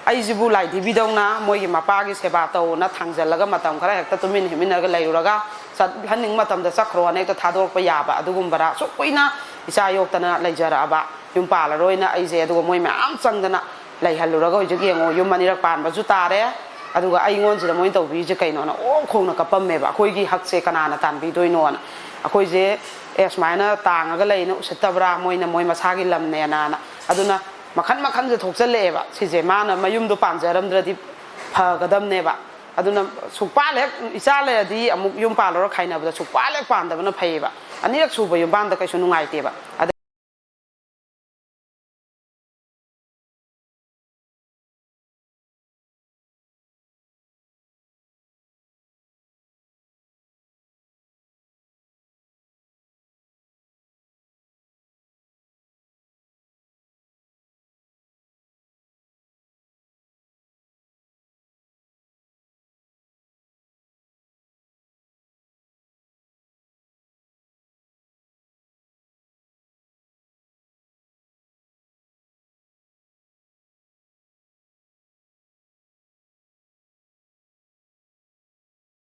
"ꯑꯩꯁꯤꯕꯨ ꯂꯥꯏꯙꯤꯕꯤꯗꯧꯅ ꯃꯣꯏꯒꯤ ꯃꯄꯥꯒꯤ ꯁꯦꯕꯥ ꯇꯧꯅ ꯊꯥꯡꯖꯜꯂꯒ ꯃꯇꯝ ꯈꯔ ꯍꯦꯛꯇ ꯇꯨꯃꯤꯟ ꯍꯤꯞꯃꯤꯟꯅꯔꯒ ꯂꯩꯔꯨꯔꯒ ꯆꯠꯍꯟꯅꯤꯡꯕ ꯃꯇꯝꯗ ꯆꯠꯈ꯭ꯔꯣꯅ ꯍꯦꯛꯇ ꯊꯥꯗꯣꯔꯛꯄ ꯌꯥꯕ ꯑꯗꯨꯒꯨꯝꯕꯔꯥ? ꯑꯁꯨꯛ ꯀꯨꯏꯅ ꯏꯆꯥ ꯌꯣꯛꯇꯅ ꯂꯩꯖꯔꯛꯑꯕ, ꯌꯨꯝ ꯄꯥꯜꯂꯔꯣꯏꯅ ꯑꯩꯁꯦ, ꯑꯗꯨꯒ ꯃꯣꯏ ꯃꯌꯥꯝ ꯆꯪꯗꯅ ꯂꯩꯍꯜꯂꯨꯔꯒ ꯍꯧꯖꯤꯛ ꯌꯦꯡꯉꯣ, ꯌꯨꯝ ꯑꯅꯤꯔꯛ ꯄꯥꯟꯕꯁꯨ ꯇꯥꯔꯦ꯫ ꯑꯗꯨꯒ ꯑꯩꯉꯣꯟꯁꯤꯗ ꯃꯣꯏꯅ ꯇꯧꯕꯤꯔꯤꯁꯦ ꯀꯩꯅꯣꯅ ꯑꯣ ꯈꯣꯡꯅ ꯀꯞꯄꯝꯃꯦꯕ꯫ ꯑꯩꯈꯣꯏꯒꯤ ꯍꯛꯁꯦ ꯀꯅꯥꯅ ꯇꯥꯟꯕꯤꯗꯣꯏꯅꯣꯅ꯫ ꯑꯩꯈꯣꯏꯁꯦ, ꯑꯦ, ꯁꯨꯃꯥꯏꯅ ꯇꯥꯡꯉꯒ ꯂꯩꯅ ꯎꯁꯤꯠꯇꯕ꯭ꯔꯥ, ꯃꯣꯏꯅ ꯃꯣꯏ ꯃꯁꯥꯒꯤ ꯂꯝꯅꯦꯅꯅ"꯫ ꯑꯗꯨꯅ ꯃꯈꯟ ꯃꯈꯟꯁꯦ ꯊꯣꯛꯆꯜꯂꯛꯑꯦꯕ꯫ ꯁꯤꯁꯦ ꯃꯥꯅ ꯃꯌꯨꯝꯗꯣ ꯄꯥꯟꯖꯔꯝꯗ꯭ꯔꯗꯤ ꯐꯒꯗꯝꯅꯦꯕ꯫ ꯑꯗꯨꯅ ꯁꯨꯛꯄꯥꯜ ꯍꯦꯛ, ꯏꯆꯥ ꯂꯩꯔꯗꯤ ꯑꯃꯨꯛ ꯌꯨꯝ ꯄꯥꯜꯂꯨꯔ ꯈꯥꯏꯅꯕꯗ ꯁꯨꯛꯄꯥꯜ ꯍꯦꯛ ꯄꯥꯟꯗꯕꯅ ꯐꯩꯌꯦꯕ꯫ ꯑꯅꯤꯔꯛ ꯁꯨꯕ ꯌꯨꯝꯕꯥꯟꯗ ꯀꯩꯁꯨ ꯅꯨꯡꯉꯥꯏꯇꯦꯕ꯫ ꯑꯗ